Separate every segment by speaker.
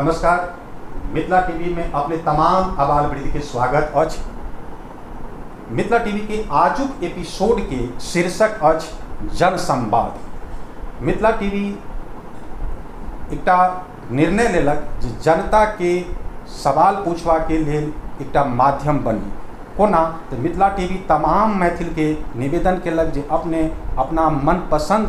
Speaker 1: नमस्कार, मिथिला टीवी में अपने तमाम आबाल वृद्ध के स्वागत अछि। मिथिला टीवी के आजुक एपिसोड के शीर्षक अछि जनसंवाद। मिथिला टीवी एकटा निर्णय लेलक जे जनता के सवाल पूछबा के लेल एकटा माध्यम बनी। कोना? तो मिथिला टीवी तमाम मैथिल के निवेदन केलक जे अपने अपना मनपसंद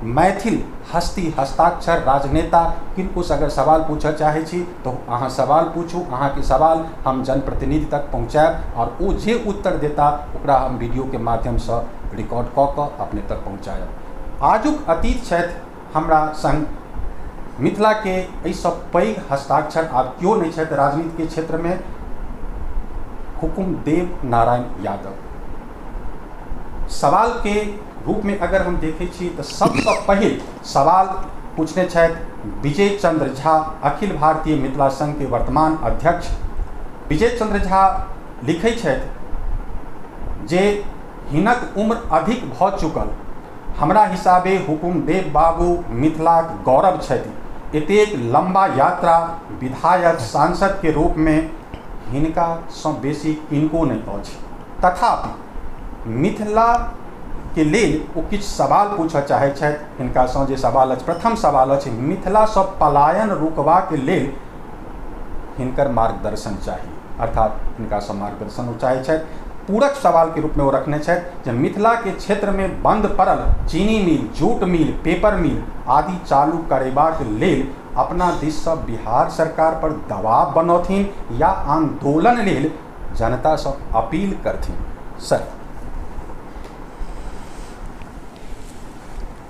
Speaker 1: मैथिल हस्ती, हस्ताक्षर, राजनेता किनको अगर सवाल पूछऽ चाहै छी तो अहाँ सवाल पूछू, अहाँके सवाल हम जनप्रतिनिधि तक पहुँचायब और ओ जे उत्तर देता ओकरा हम वीडियो के माध्यमसँ रिकॉर्ड कऽ कऽ अपने तक पहुँचायब। आजुक अतीत छथि हमरा संग मिथिला के एहिसँ पैघ हस्ताक्षर आब केओ नहि छथि राजनीति के क्षेत्रमे, हुकुमदेव नारायण यादव। सवाल के रूप में अगर हम देखै छी तो सबसँ पहिल सवाल पूछने छथि विजय चंद्र झा, अखिल भारतीय मिथिला संघ के वर्तमान अध्यक्ष। विजय चंद्र झा लिखै छथि जे हिनक उम्र अधिक भऽ चुकल, हमरा हिसाबे हुकुमदेव बाबू मिथिलाक गौरव छथि। एतेक लम्बा यात्रा विधायक सांसद के रूप में हिनका सँ बेसी किनको नहि अछि। तथापि मिथिला के लेल ओ किछु सवाल पूछऽ चाहै छथि हिनकासँ। जे सवाल अछि, प्रथम सवाल अछि मिथिलासँ पलायन रोकबाक लेल हिनकर मार्गदर्शन चाही, अर्थात हिनकासँ मार्गदर्शन ओ चाहै छथि। पूरक सवाल के रूप में ओ रखने छथि जे मिथिला के क्षेत्र में बंद पड़ल चीनी मिल, जूट मिल, पेपर मिल आदि चालू करेबाक लेल अपना दिससँ बिहार सरकार पर दबाव बनौथिन या आंदोलन लेल जनतासँ अपील करथिन। सर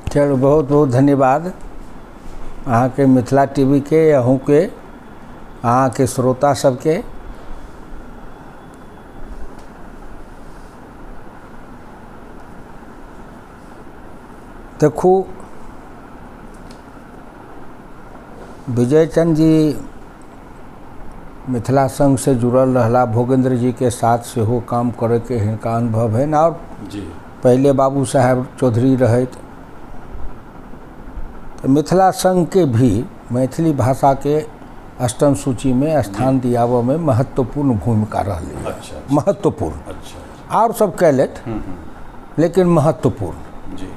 Speaker 2: चलो, बहुत बहुत धन्यवाद अहाँके मिथिला टीवी के, अहूँके, अहाँके श्रोता सबके। देखू, विजय चंद्र जी मिथिला संघ से जुड़ल रहला, भोगेंद्र जी के साथ सेहो काम करे के हिनका अनुभव है और
Speaker 1: जी
Speaker 2: पहले बाबू साहेब चौधरी रहैत तो मिथिला संघ के भी मैथिली भाषा के अष्टम सूची में स्थान दियाबऽ में महत्वपूर्ण भूमिका रहलै।
Speaker 1: अच्छा,
Speaker 2: महत्वपूर्ण।
Speaker 1: अच्छा,
Speaker 2: और सब कैलथि लेकिन महत्वपूर्ण
Speaker 1: जी।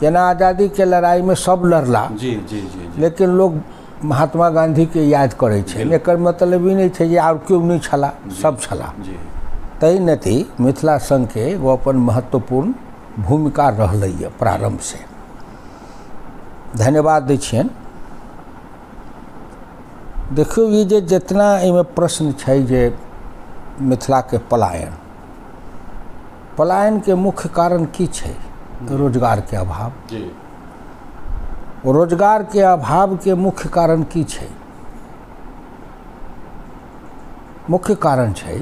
Speaker 2: जेना आज़ादी के लड़ाई में सब लड़ला
Speaker 1: जी जी जी,
Speaker 2: लेकिन लोग महात्मा गांधी के याद करै छै, एकर मतलब ई नहि छै जे आओर केओ नहि छला, सब छला। तहि नति मिथिला संघ के एगो अपन महत्वपूर्ण भूमिका रहलैए प्रारंभ से। धन्यवाद दै छियनि। देखियौ, ई जे जितना एहिमे प्रश्न छै जे मिथिला के पलायन, पलायन के मुख्य कारण की छै? रोजगार के अभाव
Speaker 1: जी।
Speaker 2: रोजगार के अभाव के मुख्य कारण की छै? मुख्य कारण छै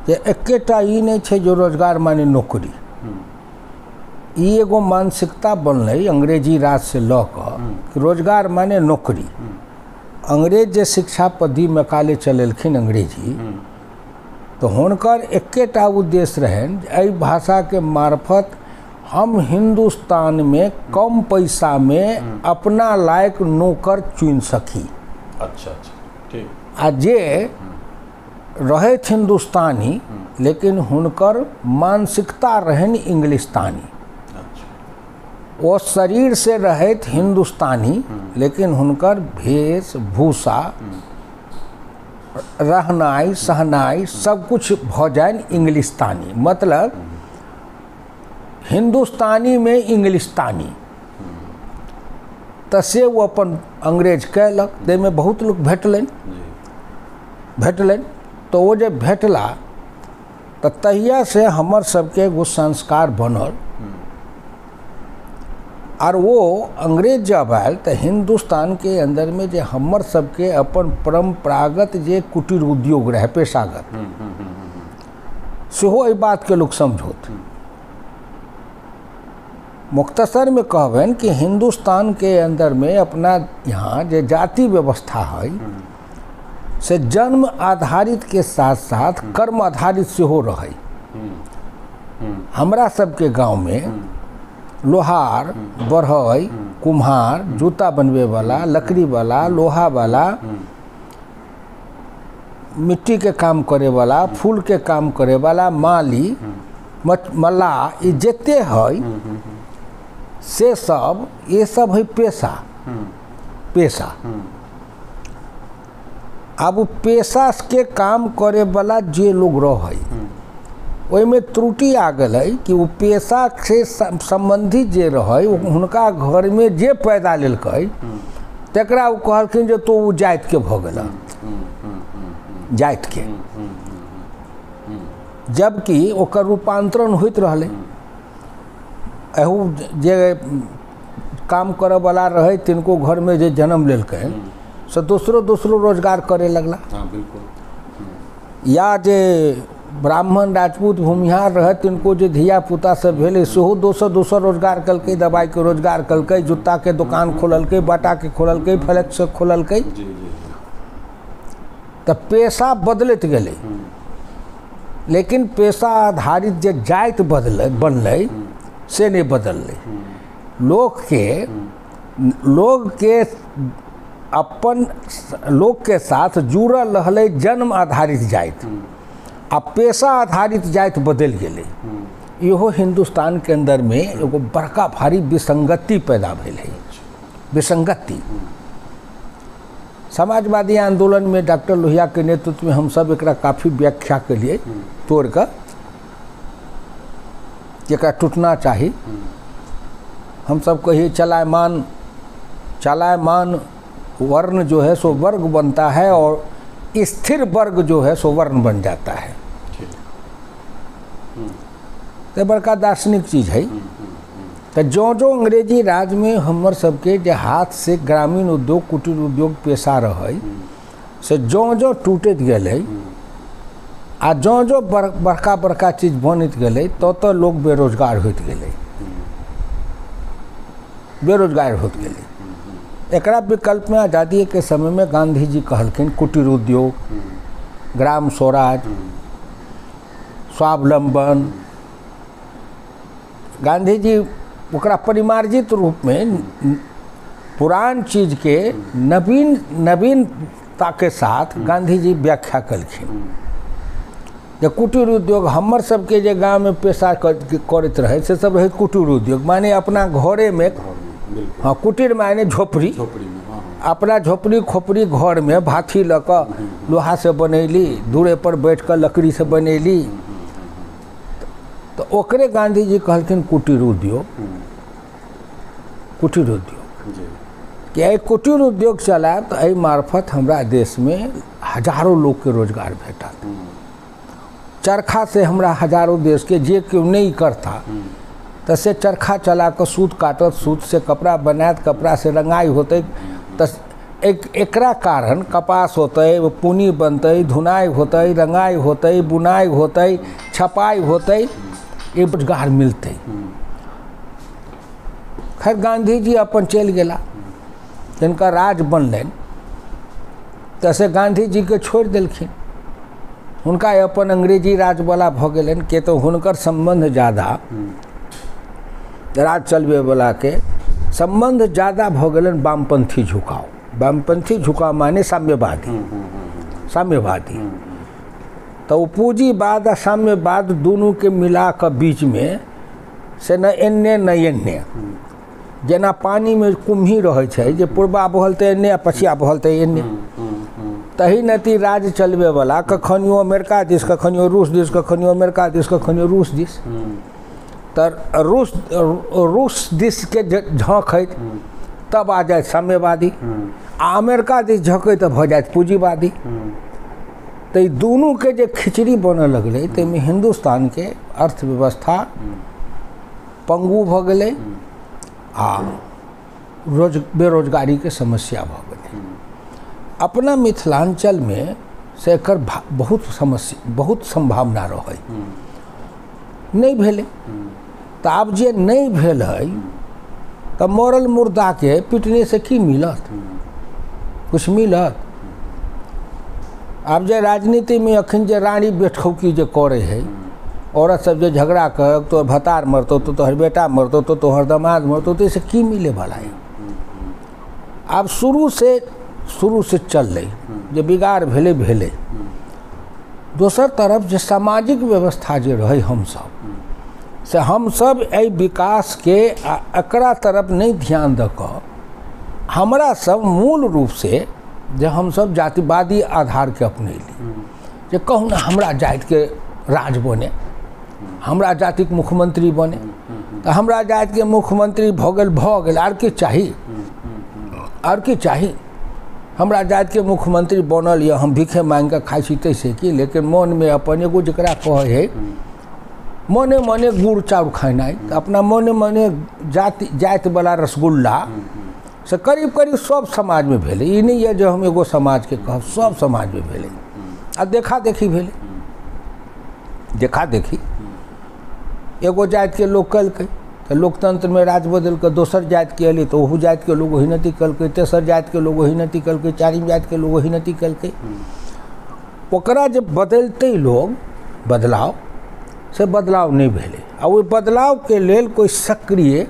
Speaker 2: जे एकेटा ई नहि छै जो रोजगार माने नौकरी। ई एगो मानसिकता बनलै अंग्रेजी राज से लऽ कऽ कि रोजगार माने नौकरी। अंग्रेज जे शिक्षा पद्धति मेकाले चलेलखिन अंग्रेजी, तो हुनकर एकेटा उद्देश्य रहनि एहि भाषाके मार्फत हम हिंदुस्तान में कम पैसा में अपना लायक नौकर चुनि सकी।
Speaker 1: अच्छा अच्छा, ठीक।
Speaker 2: आ जे रहथि हिंदुस्तानी लेकिन हुनकर मानसिकता रहनि इंग्लिस्तानी।
Speaker 1: अच्छा।
Speaker 2: वो शरीर से रहथि हिंदुस्तानी लेकिन हुनकर वेशभूषा, रहनाइ सहनाइ सब कुछ भऽ जानि इंग्लिस्तानी। मतलब हिंदुस्तानी में इंग्लिस्तानी। तऽ से ओ अपन अंग्रेज कयलक, ताहिमे बहुत लोक भेटलनि तऽ ओ जे भेटला तऽ तहियासँ हमर सबके एगो संस्कार बनल। और वो अंग्रेज जब आयल तो हिंदुस्तान के अंदर में जे हमर सबके अपन परंपरागत जे कुटीर उद्योग रहे पेशागत, सेहो एहि बात के लोग समझोत। मुख्तसर में कहबनि कि हिंदुस्तान के अंदर में अपना यहाँ जे जाति व्यवस्था है से जन्म आधारित के साथ साथ कर्म आधारित सेहो रहे। हमरा सबके गाँव में लोहार, बढ़ई, कुम्हार, जूता बनवे वाला, लकड़ी वाला, लोहा वाला, मिट्टी के काम करे वाला, फूल के काम करे वाला, माली, मल्लाह, ई जते है से सब, ये सब है पेशा। पेशा। अब पेशा के काम करे वाला जे लोग रहे ओहिमे त्रुटि आ गेलै कि ओ पेशा से संबंधित जे रहे हुनका घरमे जे पैदा लेलकै तकरा ओ कहलखिन जे तो ओ जातिके भऽ गेल, जातिके, जबकि ओकर रूपांतरण होइत रहलै। एहू जे काम करऽवला रहै तिनको घरमे जे जन्म लेलकै से दोसरो दोसरो रोजगार करे लगला।
Speaker 1: बिल्कुल।
Speaker 2: या जे ब्राह्मण राजपूत भूमिहार रहे तिनको जे धिया पुता सब भेलै सेहो दोसर दोसर रोजगार कलकै, दवाइके रोजगार कलकै, जूताके दोकान खोललकै, बाटाके खोललकै, फ्लेक्स खोललकै। तऽ पेशा बदलैत गेलै, लेकिन पेशा आधारित जे जाति बदलै बनलै से नहि बदललै। लोकके अपन लोकके साथ जुड़ल रहलै जन्म आधारित जाति, आ पेशा आधारित जाति बदलि गेलै। इहो हिन्दुस्तानके अन्दरमे एगो बड़का भारी विसंगति पैदा भेल है, विसंगति। समाजवादी आंदोलन में डॉक्टर लोहिया के नेतृत्व में हम सब एकरा काफ़ी व्याख्या के लिए तोड़ कर एकरा टूटना चाही। हम सब कहिए चलायमान चलायमान वर्ण जो है सो वर्ग बनता है और स्थिर वर्ग जो है सो वर्ण बन जाता है। तो बड़का दार्शनिक चीज है। तो जो जो अंग्रेजी राज में हमर सबके जे हाथ से ग्रामीण उद्योग कुटीर उद्योग पेशा रहे से जो जो टूटैत गेलै आ जो जो बड़का बड़का चीज बनैत गेलै तो तो लोग बेरोजगार होइत गेलै, बेरोजगार होइत गेलै। एकरा विकल्प में आज़ादी के समय में गांधी जी कहलखिन कुटीर उद्योग, ग्राम स्वराज, स्वावलंबन। गांधी जी ओकरा परिमार्जित रूप में पुरान चीज के नवीन नवीनता के साथ गांधी जी व्याख्या कलखिन। जे कुटीर उद्योग हमर सबके जे गाँव में पेशा करैत रहे से सब रहे कुटीर उद्योग, माने अपना घरे में, हाँ कुटीर माने झोपड़ी, अपना झोपड़ी खोपड़ी घर में भाथी लऽ कऽ लोहा से बनैली, दूरे पर बैठ कऽ लकड़ी से बनैली। तो ओकरे गांधी जी कहलखिन कुटीर उद्योग, कुटीर उद्योग कि एहि कुटीर उद्योग चलायब तो एहि मार्फत हमरा देशमे हजारों लोगके रोजगार भेटत। चरखा से हमरा हजारों देश के जे केओ नहीं करता तो से चरखा चला कऽ सूत काटत, सूत से कपड़ा बनायत, कपड़ा से रंगाई होतै, तो एक एकरा कारण कपास होतै, पूनी बनतै, धुनाई होतै, रंगाई होतै, बुनाई होतै, छपाई होतै, ये रोजगार मिलतै। खैर गांधी जी अपन चलि गेला, जिनका राज बनलनि तऽ से गांधी जी के छोड़ि देलखिन, हुनका अपन अंग्रेजी राजवला भऽ गेलनि के तो हुनकर सम्बन्ध ज़्यादा राज चलबैवला के सम्बन्ध ज़्यादा भऽ गेलनि वामपंथी झुकाव। वामपंथी झुकाव माने साम्यवादी, साम्यवादी। तो वो पूंजीवाद आ साम्यवाद दुनू के मिला कऽ बीच में से न एन्ने न एन्ने, जेना पानी में कुम्ही रहै छै जे पूर्वा बहल तऽ एन्ने आ पछिया बहल तऽ एन्ने, तही नती राज चलबैवला कखनियो अमेरिका दिस, कखनियो रूस दिस, कखनियो अमेरिका दिस, कखनियो रूस दिस। तऽ रूस रूस दिस के झँखैत तब आ जायत साम्यवादी, आ अमेरिका दिस झँकै तऽ भऽ जायत पूंजीवादी। तऽ ई दुनूके जे खिचड़ी बनऽ लगलै ताहिमे हिन्दुस्तानके अर्थव्यवस्था पंगु भऽ गेलै आ बेरोजगारीके समस्या भऽ गेलै। अपना मिथिलांचलमे से एकर बहुत समस्या, बहुत संभावना रहै, नहि भेलै। तऽ आब जे नहि भेलै तऽ मरल मुर्दाके पिटने से की मिलत? कुछ मिलत? आब जे राजनीतिमे अखन जे रानी बेठौकी जे करै है औरत सब जे झगड़ा कहक तोहर भतार मरतौ तो तोहर बेटा मरतौ तो तोहर दमाद मरतौ, तो एहिसँ की मिलैवला है। आब शुरू से चललै जे बिगाड़ भेलै भेलै। दोसर तरफ जे सामाजिक व्यवस्था जे रहै हमसब से हमसब एहि विकासके आ एकरा तरफ नहि ध्यान दऽ कऽ हमरा सब मूल रूपसँ जे हमसब जातिवादी आधारके अपनैली जे कहुना हमरा जातिके राज बने, हमरा जातिके मुख्यमंत्री बने, तऽ हमरा जातिके मुख्यमंत्री भऽ गेल आर की चाही, आर की चाही। हमरा जातिके मुख्यमंत्री बनल यऽ, हम भीखे माँगिकऽ खाइ छी ताहिसँ की, लेकिन मोनमे अपन एगो जकरा कहै हइ मने मने गुड़ चाउर खेनाइ, तऽ अपना मने मने जाति जातिवला रसगुल्ला से करीब करीब सब समाजमे भेलै। ई नहि यऽ जे हम एगो समाजके कहब, सब समाजमे भेलै आ देखा देखी भेलै। देखा देखी एगो जातिके लोक केलकै तऽ लोकतंत्रमे राज बदलि कऽ दोसर जातिके एलै तऽ ओहू जातिके लोक ओहिनति केलकै, तेसर जातिके लोक ओहिनति केलकै, चारिम जातिके लोक ओहिनति केलकै। ओकरा जे बदलतै लोग, बदलाव से बदलाव नहि भेलै। आ ओहि बदलावके लेल कोइ सक्रिय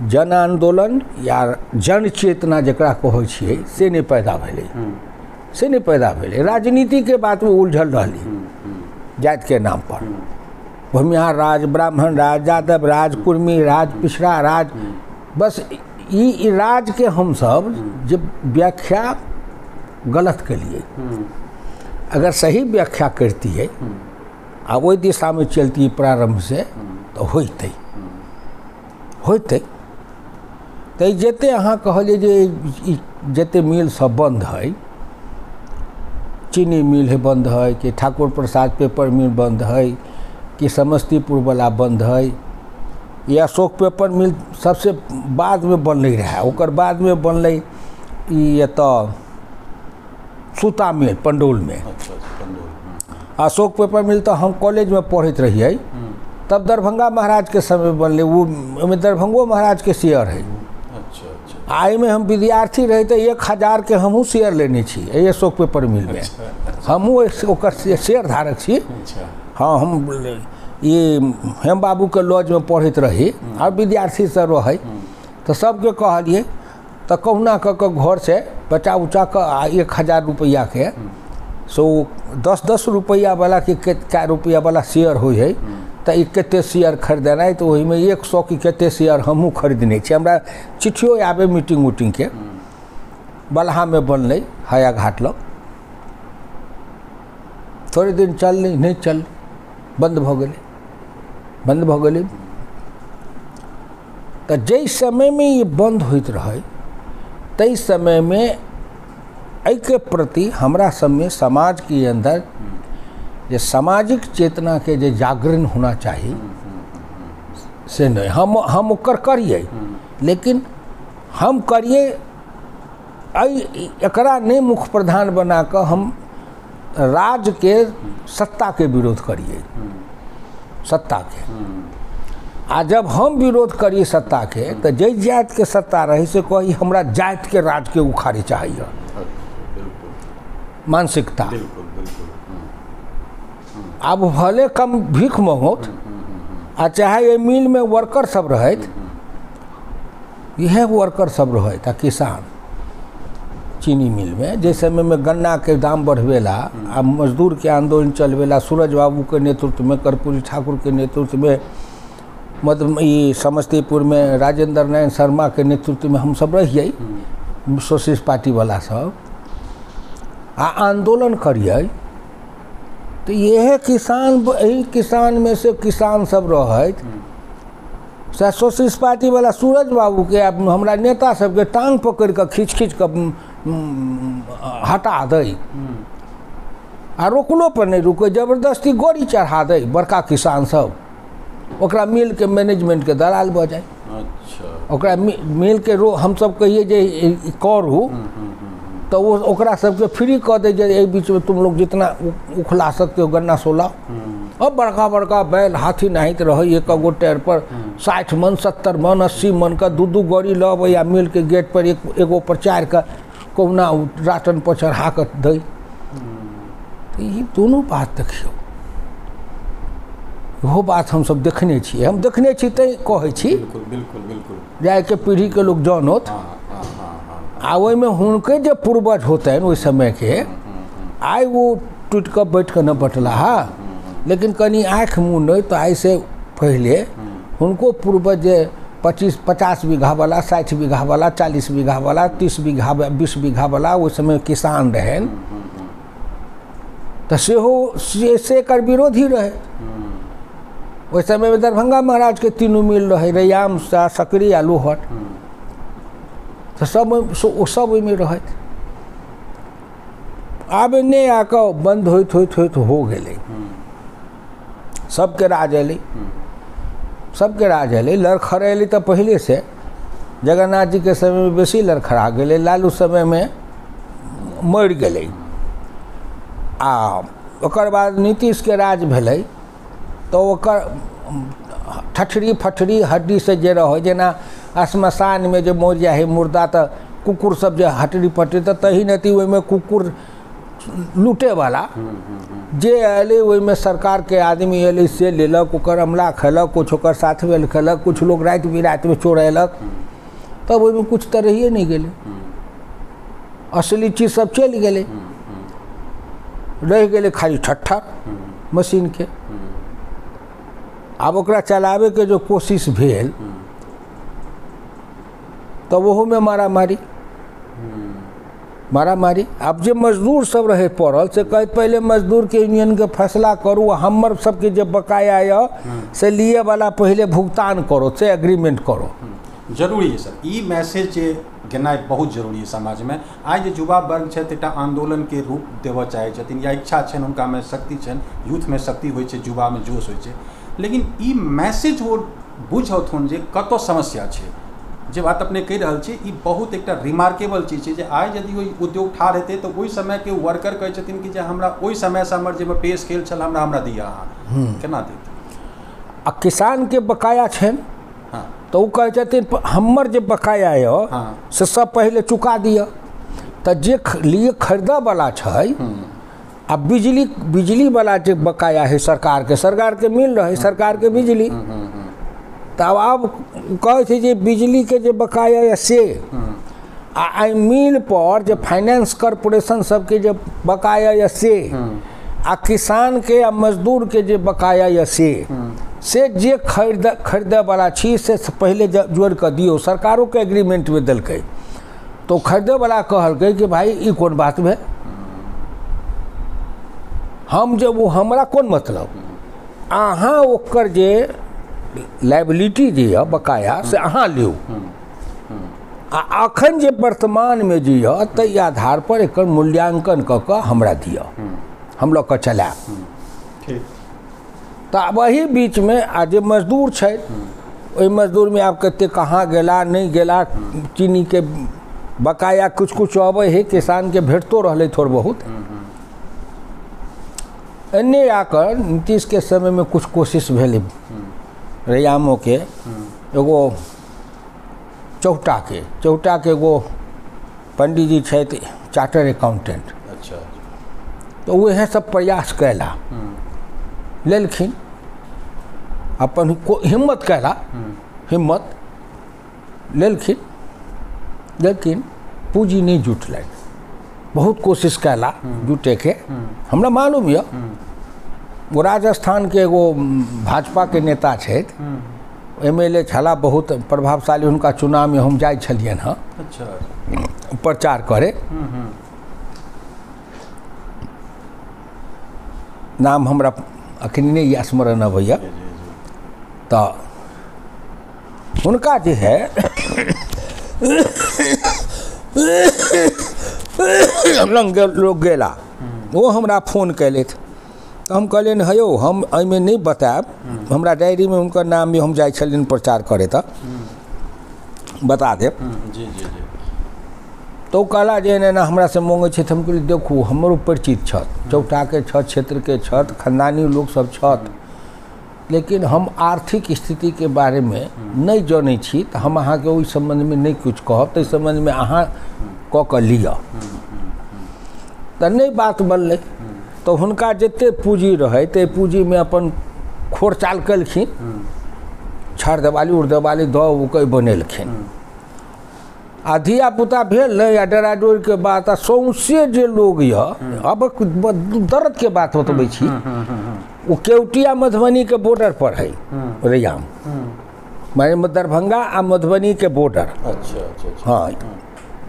Speaker 2: जन आन्दोलन या जन चेतना जकरा कहै छियै से नहि पैदा भेलै, से नहि पैदा भेलै। राजनीतिके बातमे उलझल रहली जातिके नाम पर, भूमिहार राज, ब्राह्मण राज, यादव राज, कुर्मी राज, पिछड़ा राज, बस ई राजके हमसब जे व्याख्या गलत केलिए। अगर सही व्याख्या करतियै आ ओहि दिशामे चलतियै प्रारम्भसँ तऽ होइतै होइतै। तऽ जते अहाँ कहलियै जे ई जते मिल सब बन्द है, चीनी मिल है बन्द है, कि ठाकुर प्रसाद पेपर मिल बन्द है, कि समस्तीपुरवला बन्द है, या अशोक पेपर मिल सबसे बादमे बनलै रहए, ओकर बादमे बनलै ई एतऽ सूता मिल पंडौलमे। अशोक पेपर मिल तऽ हम कॉलेजमे पढ़ैत रहियै तब दरभंगा महाराजके समय बनलै, ओ ओहिमे दरभंगो महाराजके शेयर है। आ एहिमे हम विद्यार्थी रही तऽ 1000 के हमहूँ शेयर लेने छी एहि अशोक पेपर मिलमे, हमहूँ ओकर शेयर धारक छी। हाँ, हम ई हेम बाबूके लॉजमे पढ़ैत रही और विद्यार्थी सब रहै तऽ सबके कहलियै तऽ कहुना कऽ कऽ घरसँ बचा उचा कऽ आ 1000 रुपैआके सो 10-10 रुपैआवला कि 4 रुपैआवला शेयर होइ है तऽ ई कते शेयर खरीदेनाइ, तऽ ओहिमे 100 कि कते शेयर हमहूँ खरीदने छी। हमरा चिट्ठियो आबै मीटिंग उटिंगके, बलहामे बनलै हया घाट लग, थोड़े दिन चललै नहि चललै, बन्द भऽ गेलै, बन्द भऽ गेलै। तऽ जाहि समयमे ई बन्द होइत रहै ताहि समयमे एहिके प्रति हमरा सबमे समाजके अन्दर जे सामाजिक चेतनाके जे जागरण होना चाही से नहि। हम ओकर करियै, लेकिन हम करियै एहि एकरा नहि मुख्य प्रधान बना कऽ हम राज्यके सत्ताके विरोध करियै, सत्ताके। आ जब हम विरोध करियै सत्ताके तऽ जाहि जातिके सत्ता रहै से कही हमरा जातिके राजके उखाड़े चाहैए, मानसिकता। आब भले कम भीख मांगोथ आ चाहे एहि मिलमे वर्कर सब रहथि, इएह वर्कर सब रहथि आ किसान चीनी मिलमे जाहि समयमे गन्नाके दाम बढ़बेला आ मजदूरके आन्दोलन चलबेला सूरज बाबूके नेतृत्वमे, कर्पूरी ठाकुरके नेतृत्वमे, मतलब ई समस्तीपुरमे राजेंद्र नारायण शर्माके नेतृत्वमे हमसब रहियै सोशलिस्ट पार्टीवला सब आ आन्दोलन करियै। तऽ इएह किसान, एहि किसानमे से किसान सब रहथि से सोशलिस्ट पार्टीवला सूरज बाबूके हमरा नेता सबके टाँग पकड़ि कऽ खींच खींच कऽ हटा दै आ रोकलो पर नहि रुकै, जबरदस्ती गोरी चढ़ा दै बड़का किसान सब, ओकरा मिलके मैनेजमेंटके दलाल भऽ जाइ।
Speaker 1: अच्छा,
Speaker 2: ओकरा मिलके रो हमसब कहियै जे करू तऽ ओ ओकरा सबके फ्री कऽ दै जे एहि बीचमे तुम लोग जितना उखला सकते हो गन्ना सोला। अब बड़का बड़का बैल हाथी नाहित रहै, एक गो टायर पर 60 मन 70 मन 80 मन का 2-2 गड़ी लऽ अबै आ मिलके गेट पर एक एगो पर चारि कऽ कहुना राटन पर चढ़ा कऽ दै। तऽ ई दुनू बात देखियौ, इहो बात हमसब देखने छी, हम देखने छी तैँ कहै छी।
Speaker 1: बिल्कुल बिल्कुल बिल्कुल।
Speaker 2: जायके पीढ़ीके लोक जानत। आ ओहिमे हुनके जे पूर्वज होतनि ओहि समयके, आइ ओ टूटि कऽ बैठ कऽ नहि बटला हा, लेकिन कनि आँखि मुनै तऽ आइसँ पहिले हुनको पूर्वज जे 25-50 बीघावला, 60 बीघावला, 40 बीघावला, 30 बीघा, 20 बीघावला ओहि समय किसान रहनि, तऽ सेहो से एकर विरोधी रहै। ओहि समयमे दरभंगा महाराजके तीनू मिल रहै, रैयाम, सकरी आ लोहट, तऽ सब सब ओहिमे रहथि। आब एन्ने आकऽ बन्द होइत होइत होइत हो गेलै, सबके राज अयलै, सबके राज अयलै। लड़खड़ेलै तऽ पहिलेसँ, जगन्नाथ जीके समयमे बेसी लड़खड़ा गेलै, लालू समयमे मरि गेलै। आ ओकर बाद नीतीशके राज भेलै तऽ ओकर ठठरी फठरी हड्डीसँ जे रहै, जेना श्मशानमे जे मरि जाइ हइ मुर्दा तऽ कुकुर सब जे हटरी फटरी, तऽ तही नती ओहिमे कुकुर लूटेवला जे अयलै, ओहिमे सरकारके आदमी अयलै से लेलक, ओकर अमला खेलक, कुछ ओकर साथमे खेलक, कुछ लोग राति बिरातिमे चोरेलक, तब ओहिमे कुछ तऽ रहिए नहि गेलै, असली चीज सब चलि गेलै, रहि गेलै खाली ठट्ठा मशीनके। आब ओकरा चलाबैके जो कोशिश भेल तब ओहोमे मारामारी मारामारी। आब जे मजदूर सब रहे पड़ल से कहैत पहिले मजदूरके यूनियनके फैसला करू, हमर सबके जे बकाया यऽ से लिए वाला पहिले भुगतान करो, से एग्रीमेंट करो।
Speaker 1: जरूरी है सर, ई मैसेज जे गेनाइ बहुत जरूरी है समाजमे। आइ जे युवा वर्ग छथि एकटा आन्दोलनके रूप देबऽ चाहै छथिन या इच्छा छनि, हुनकामे शक्ति छनि, यूथमे शक्ति होइ छै, युवामे जोश होइ छै, लेकिन ई मैसेज ओ बुझथुन जे कतऽ समस्या छै। जे बात अपने कहि रहल छी ई बहुत एकटा रिमार्केबल चीज छै जे आइ यदि ओहि उद्योग ठाढ़ हेतै तऽ ओहि समयके वर्कर कहै छथिन कि जे हमरा ओहि समयसँ हमर जे पे स्केल छल हमरा हमरा दिअ, अहाँ केना देत?
Speaker 2: आ किसानके बकाया छनि तऽ ओ कहै छथिन हमर जे बकाया यऽ से सब पहिले चुका दिअ। तऽ जे लिए खरीदऽवला छै आ बिजली बिजलीवला जे बकाया है सरकारके, सरकारके मिल रहै सरकारके बिजली, तब आब कहै छै जे बिजलीके जे बकाया यऽ से, आ एहि मिल पर जे फाइनेंस कॉरपोरेशन सबके जे बकाया यऽ से, आ किसानके आ मजदूरके जे बकाया यऽ से जे खरीदऽवला छी से पहिले जोड़ि कऽ दियौ। सरकारोके एग्रीमेंटमे देलकै तऽ खरीदऽवला कहलकै कि भाई ई कोन बात भेल, हम जे ओ हमरा कोन मतलब, अहाँ ओकर जे लाइबिलिटी जे यऽ बकाया से अहाँ लियौ, आ अखन जे वर्तमानमे जे यऽ ताहि आधार पर एकर मूल्यांकन कऽ कऽ हमरा दिअ, हम लऽ कऽ चलायब।
Speaker 1: ठीक।
Speaker 2: तऽ आब एहि बीचमे आ जे मजदूर छै ओहि मजदूरमे आब कतेक कहाँ गेला नहि गेला, चीनीके बकाया कुछ कुछ अबै हइ, किसानके भेटतो रहलै थोड़ बहुत। एन्ने आकर नीतीशके समयमे कुछ कोशिश भेलै रैयामोके एगो चौटाके एगो पंडीजी छथि चार्टर अकाउंटेंट,
Speaker 1: अच्छा,
Speaker 2: तऽ उएह सब प्रयास कयला, लेलखिन अपन हिम्मत कयला, हिम्मत लेलखिन, लेकिन पूँजी नहि जुटलनि। बहुत कोशिश कयला जुटेके, हमरा मालूम यऽ ओ राजस्थानके एगो भाजपाके नेता छथि, MLA छलाह, बहुत प्रभावशाली, हुनका चुनावमे हम जाइ छलियनि हँ
Speaker 1: अच्छा
Speaker 2: प्रचार करे। नाम हमरा अखन नहि स्मरण अबैया। तऽ हुनका जे है लग लोग गेला, ओ हमरा फोन कयलथि तऽ हम कहलियनि हे यौ हम एहिमे नहि बतायब, हमरा डायरीमे हुनकर नाम हम जाइ छलियनि प्रचार करे तऽ बता देब।
Speaker 1: जी जी जी।
Speaker 2: तऽ ओ कहला जे एना एना हमरासँ मँगै छथि। हम कहलियै देखू हमरो परिचित छथि, चौटाके छथि, क्षेत्रके छथि, खानदानी लोकसब छथि, लेकिन हम आर्थिक स्थितिके बारेमे नहि जनै छी तऽ हम अहाँके ओहि सम्बन्धमे नहि किछु कहब, ताहि सम्बन्धमे अहाँ कऽ कऽ लिअ। तऽ नहि बात बनलै, तऽ हुनका जतेक पूँजी रहै ताहि पूँजीमे अपन खोरचाल केलखिन, छड़ देवाली उड़ देवाली दऽ उके बनेलखिन। आ धियापुता भेल नहि, आ डराडोरिके बात, आ सौँसे जे लोग यऽ, अब दर्दके बात बतबै छी, ओ केवटिया मधुबनीके बॉर्डर पर है रैयाम, माने दरभंगा आ मधुबनीके बॉर्डर।
Speaker 1: अच्छा अच्छा।
Speaker 2: हाँ,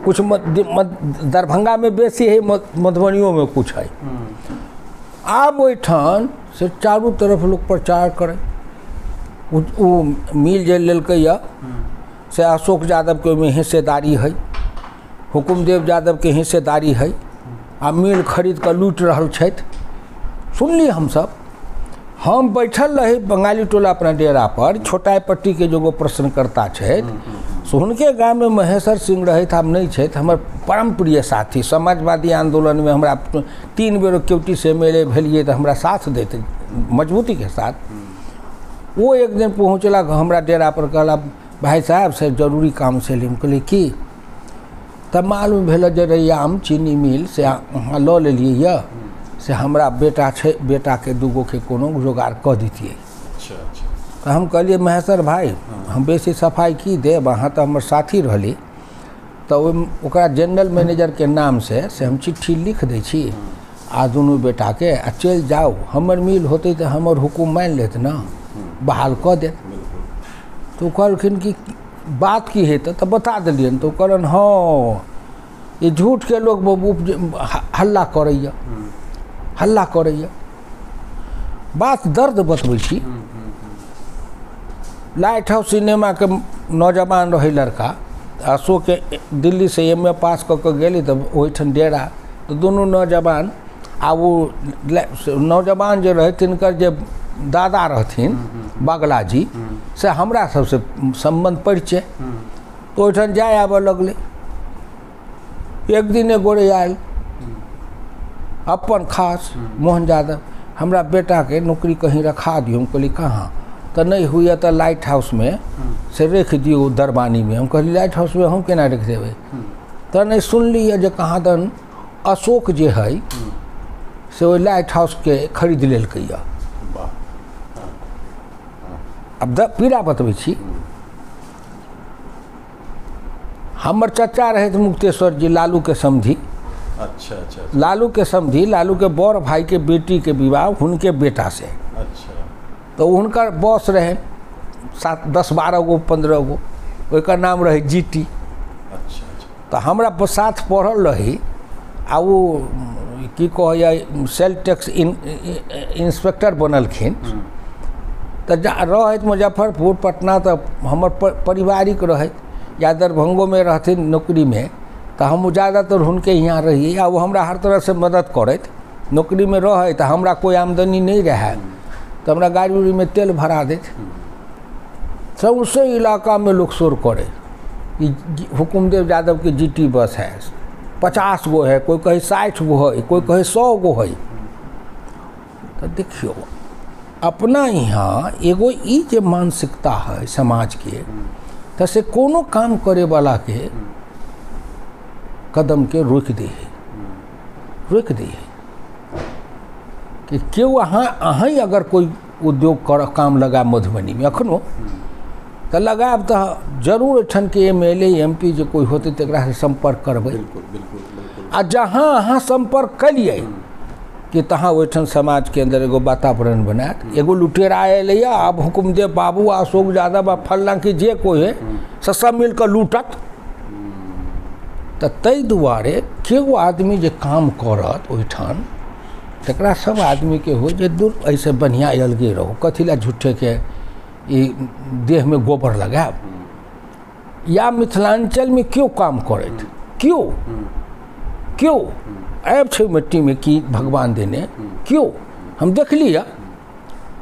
Speaker 2: कुछ दरभंगा में बेसी है, मधुबनियों में कुछ है। आब ओहिठाम से चारू तरफ लोग प्रचार करे। ओ मिल जे लेलकै यऽ से अशोक यादवके ओहिमे हिस्सेदारी है, हुकुमदेव यादवके हिस्सेदारी है, आ मिल खरीद कऽ लूटि रहल छथि। सुनली हमसब, हम बैठल रही बंगाली टोला अपना डेरा पर, छोटा पट्टीके जे एगो प्रश्नकर्ता छथि से हुनके गाममे महेश्वर सिंह रहथि, आब नहि छथि, हमर परम प्रिय साथी, समाजवादी आन्दोलनमे हमरा 3 बेर केवटीसँ एम.एल.ए. भेलियै तऽ हमरा साथ दैत मजबूतीके साथ। वो एक दिन पहुँचला हमरा डेरा पर, कहला भाई साहब से जरूरी काम से। हम कहलियै की? तब मालूम भेल जे रैयाम चीनी मिल से अहाँ लऽ लेलियै यऽ, से हमरा बेटा छै, बेटाके दूगोके कोनो जोगाड़ कऽ दितियै।
Speaker 1: अच्छा अच्छा।
Speaker 2: तऽ हम कहलियै महेश्वर भाई, हम बेसी सफाइ की देब, अहाँ तऽ हमर साथी रहली। तऽ ओहि ओकरा जनरल मैनेजरके नामसँ से हम चिट्ठी लिख दै छी आ दुनू बेटाके, आ चलि जाउ, हमर मिल होतै तऽ हमर हुकुम मानि लेत ने, बहाल कऽ देत। तऽ ओ कहलखिन कि बात की हेतै, तऽ बता देलियनि। तऽ ओ कहलनि हँ, ई झूठके लोक हल्ला करैए, हल्ला करैए। बात दर्द बतबै छी। लाइट हाउस सिनेमाके नौजवान रहै लड़का, अशोक दिल्लीसँ एम.ए. पास कऽ कऽ गेली तऽ ओहिठाम डेरा, तऽ दुनू नौजवान, आ ओ नौजवान जे रहै तिनकर जे दादा रहथिन बगला जी, से हमरा सबसँ सम्बन्ध परिचय, तऽ ओहिठाम जाय आबऽ लगलै। एक दिन एक गोरे आयल अपन खास मोहन यादव, हमरा बेटाके नौकरी कहीं रखा दियौ। हम कहली कहाँ? तऽ नहि होइए तऽ लाइट हाउसमे से राखि दियौ दरबानीमे। हम कहली लाइट हाउसमे हम केना राखि देबै? तऽ नहि सुनलियै जे कहाँ दन अशोक जे हइ से ओहि लाइट हाउसके खरीद लेलकै यऽ। अब पीड़ा बतबै छी। हमर चचा रहथि मुक्तेश्वर जी, लालू के समधी।
Speaker 1: अच्छा अच्छा।
Speaker 2: लालू के समधी, लालू के बड़ भाई के बेटी के विवाह हुनके बेटा से।
Speaker 1: अच्छा।
Speaker 2: तो हुनकर बॉस रहे 7, 10, 12 गो 15 गो, ओकर नाम रहे जीटी।
Speaker 1: अच्छा अच्छा।
Speaker 2: तऽ हमरा साथ पढ़ल रही, आ ओ की कहैए सेल टैक्स इंस्पेक्टर बनलखिन। तऽ रहैत मुजफ्फरपुर पटना, तऽ हमर पारिवारिक रहैत, या दरभंगोमे रहथिन नौकरीमे, तऽ हम ज़्यादातर हुनके यहाँ रहिए, आ ओ हमरा हर तरहसँ मदद करैत। नौकरीमे रहै तऽ हमरा कोइ आमदनी नहि रहै, तऽ हमरा गाड़ी उड़ीमे तेल भरा दैत। सौँसे इलाकामे लोक शोर करै, ई हुकुमदेव यादवके जीटी बस है, 50 गो है, कोइ कहै 60 गो है, कोइ कहै 100 गो है। तऽ देखियौ अपना यहाँ एगो ई जे मानसिकता है समाजके, तऽ से कोनो काम करैवलाके कदमके रोकि दै है, रोकि दै है कि केओ अहाँ अगर कोइ उद्योग कर काम लगायब मधुबनीमे एखनो तऽ लगायब, तऽ जरूर एहिठामके एम.एल.ए. एम.पी. जे कोइ होतै तकरासँ सम्पर्क करबै।
Speaker 1: बिल्कुल बिल्कुल बिल्कुल।
Speaker 2: आ जहाँ अहाँ सम्पर्क कलियै कि तहाँ ओहिठाम समाजके अन्दर एगो वातावरण बनायत। एगो लुटेरा अयलैए, आब हुकुमदेव बाबू अशोक यादव आ फल्लाँ की जे कोइ है से सब मिलकऽ लूटत। तऽ ताहि दुआरे केओ आदमी जे काम करत ओहिठाम तकरा सब आदमीके हो जे दूर एहिसँ बढ़िआँ अलगे रहू, कथी लए झूठेके ई देहमे गोबर लगायब। या मिथिलाञ्चलमे केओ काम करैत, केओ केओ आबि छै मिट्टीमे की भगवान देने, केओ हम देखली यऽ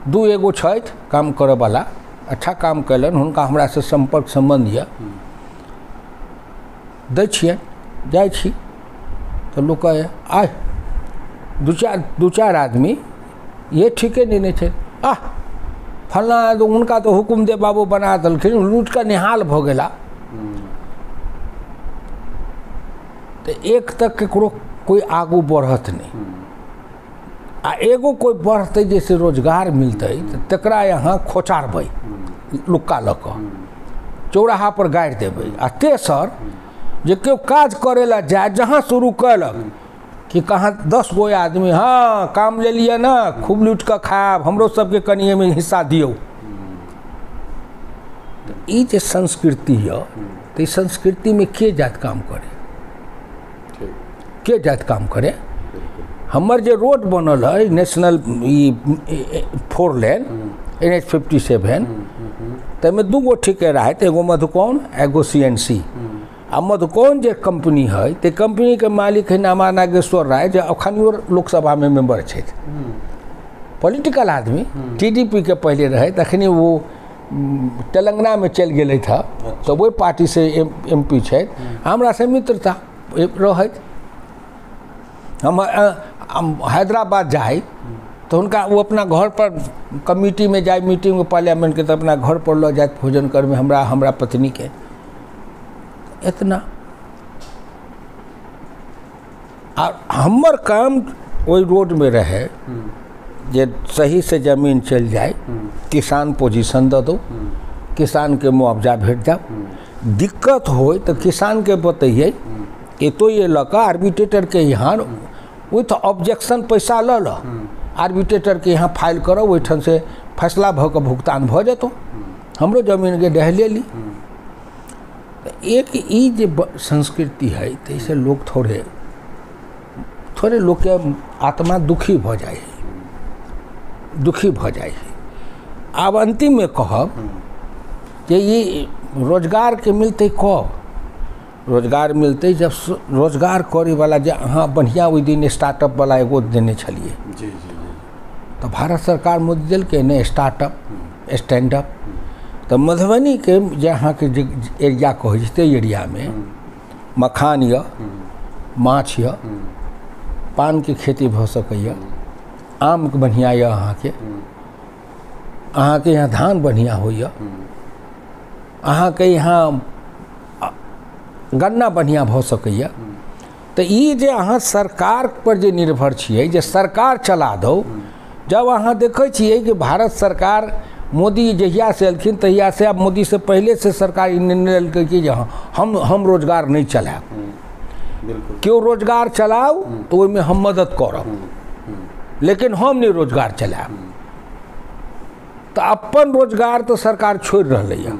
Speaker 2: 2 एगो छथि काम करऽवला, अच्छा काम कयलनि, हुनका हमरासँ सम्पर्क सम्बन्ध यऽ, दै छियनि, जाइ छी तऽ लोक कहै आय दू चारि आदमी ये ठीके नेने छै, आह फल्लाँ हुनका तऽ हुकुमदेव बाबू बना देलखिन, लूटि कऽ निहाल भऽ गेला। तऽ एक तक ककरो कोइ आगू बढ़त नहि। आ एगो कोइ बढ़तै जैसे रोजगार मिलतै तऽ तकरा यहाँ खोचारबै लुक्का लऽ कऽ चौराहा पर गाड़ि देबै। आ तेसर जे केओ काज करै लए जाय, जहाँ शुरू कयलक कि कहाँ 10 गो आदमी, हाँ काम लेलियै ने, खूब लूटि कऽ खायब, हमरो सबके कनि एहिमे हिस्सा दियौ। ई जे संस्कृति यऽ तऽ ई संस्कृतिमे के जात काम करे, के जात काम करे? हमर जे रोड बनल है नेशनल ई 4 लेन NH 57, ताहिमे 2 गो ठिकेदार है, एगो मधुकॉन एगो CNC। आ मधुकॉन जे कंपनी है ते कंपनीके मालिक है नामा नागेश्वर राय, जे अखनियो लोकसभामे मेंबर छथि, पॉलिटिकल आदमी, TDP के पहले रहे, तखनी वो तेलंगानामे चलि गेलै था, तऽ ओहि पार्टीसँ MP छथि, हमरासँ मित्रता रहैत। हम हैदराबाद जाइ तऽ हुनका ओ अपना घर पर कमिटीमे जाइ, मीटिंगमे पार्लियामेंटके, तऽ अपना घर पर लऽ जाइत भोजन करमे हमरा हमरा पत्नीके। इतना आ हमर काम ओहि रोडमे रहै जे सहीसँ जमीन चलि जाय, किसान पोजिशन दऽ दू, किसानके मुआवजा भेट जाओ, दिक्कत होय तऽ किसानके बतैयै कि तो ये लऽ कऽ आर्बिट्रेटरके यहाँ विथ ऑब्जेक्शन पैसा लऽ लऽ आर्बिट्रेटरके यहाँ फाइल करब, ओहिठामसँ फैसला भऽ कऽ भुगतान भऽ जेतौ, हमरो जमीनके डहले ली। एक ई जे संस्कृति है ताहिसँ लोक थोड़े थोड़े लोकके आत्मा दुखी भऽ जाइ है, दुखी भऽ जाइ है। आब अन्तिममे कहब जे ई रोजगारके मिलतै कब? रोजगार मिलतै जब रोजगार करैवला जे अहाँ बढ़िआँ ओहि दिन स्टार्टअपवला एगो देने छलियै,
Speaker 1: जी जी,
Speaker 2: तऽ भारत सरकार मोदी देलकै ने स्टार्टअप स्टैंडअप। तऽ मधुबनीके जे अहाँके जे एरिया कहै छै ताहि एरियामे मखान यऽ, माछ यऽ, पानके खेती भऽ सकैए, आमके बढ़िआँ यऽ, अहाँके अहाँके यहाँ धान बढ़िआँ होइए, अहाँके यहाँ गन्ना बढ़िआँ भऽ सकैए। तऽ ई जे अहाँ सरकार पर जे निर्भर छियै जे सरकार चला दौ, जब अहाँ देखै छियै कि भारत सरकार मोदी जहियासँ एलखिन तहियासँ, आब मोदीसँ पहिलेसँ सरकार ई निर्णय लेलकै कि जे हम रोजगार नहि चलायब, केओ रोजगार चलाउ तऽ ओहिमे हम मदद करब, लेकिन हम नहि रोजगार चलायब। तऽ अपन रोजगार तऽ सरकार छोड़ि रहलैए,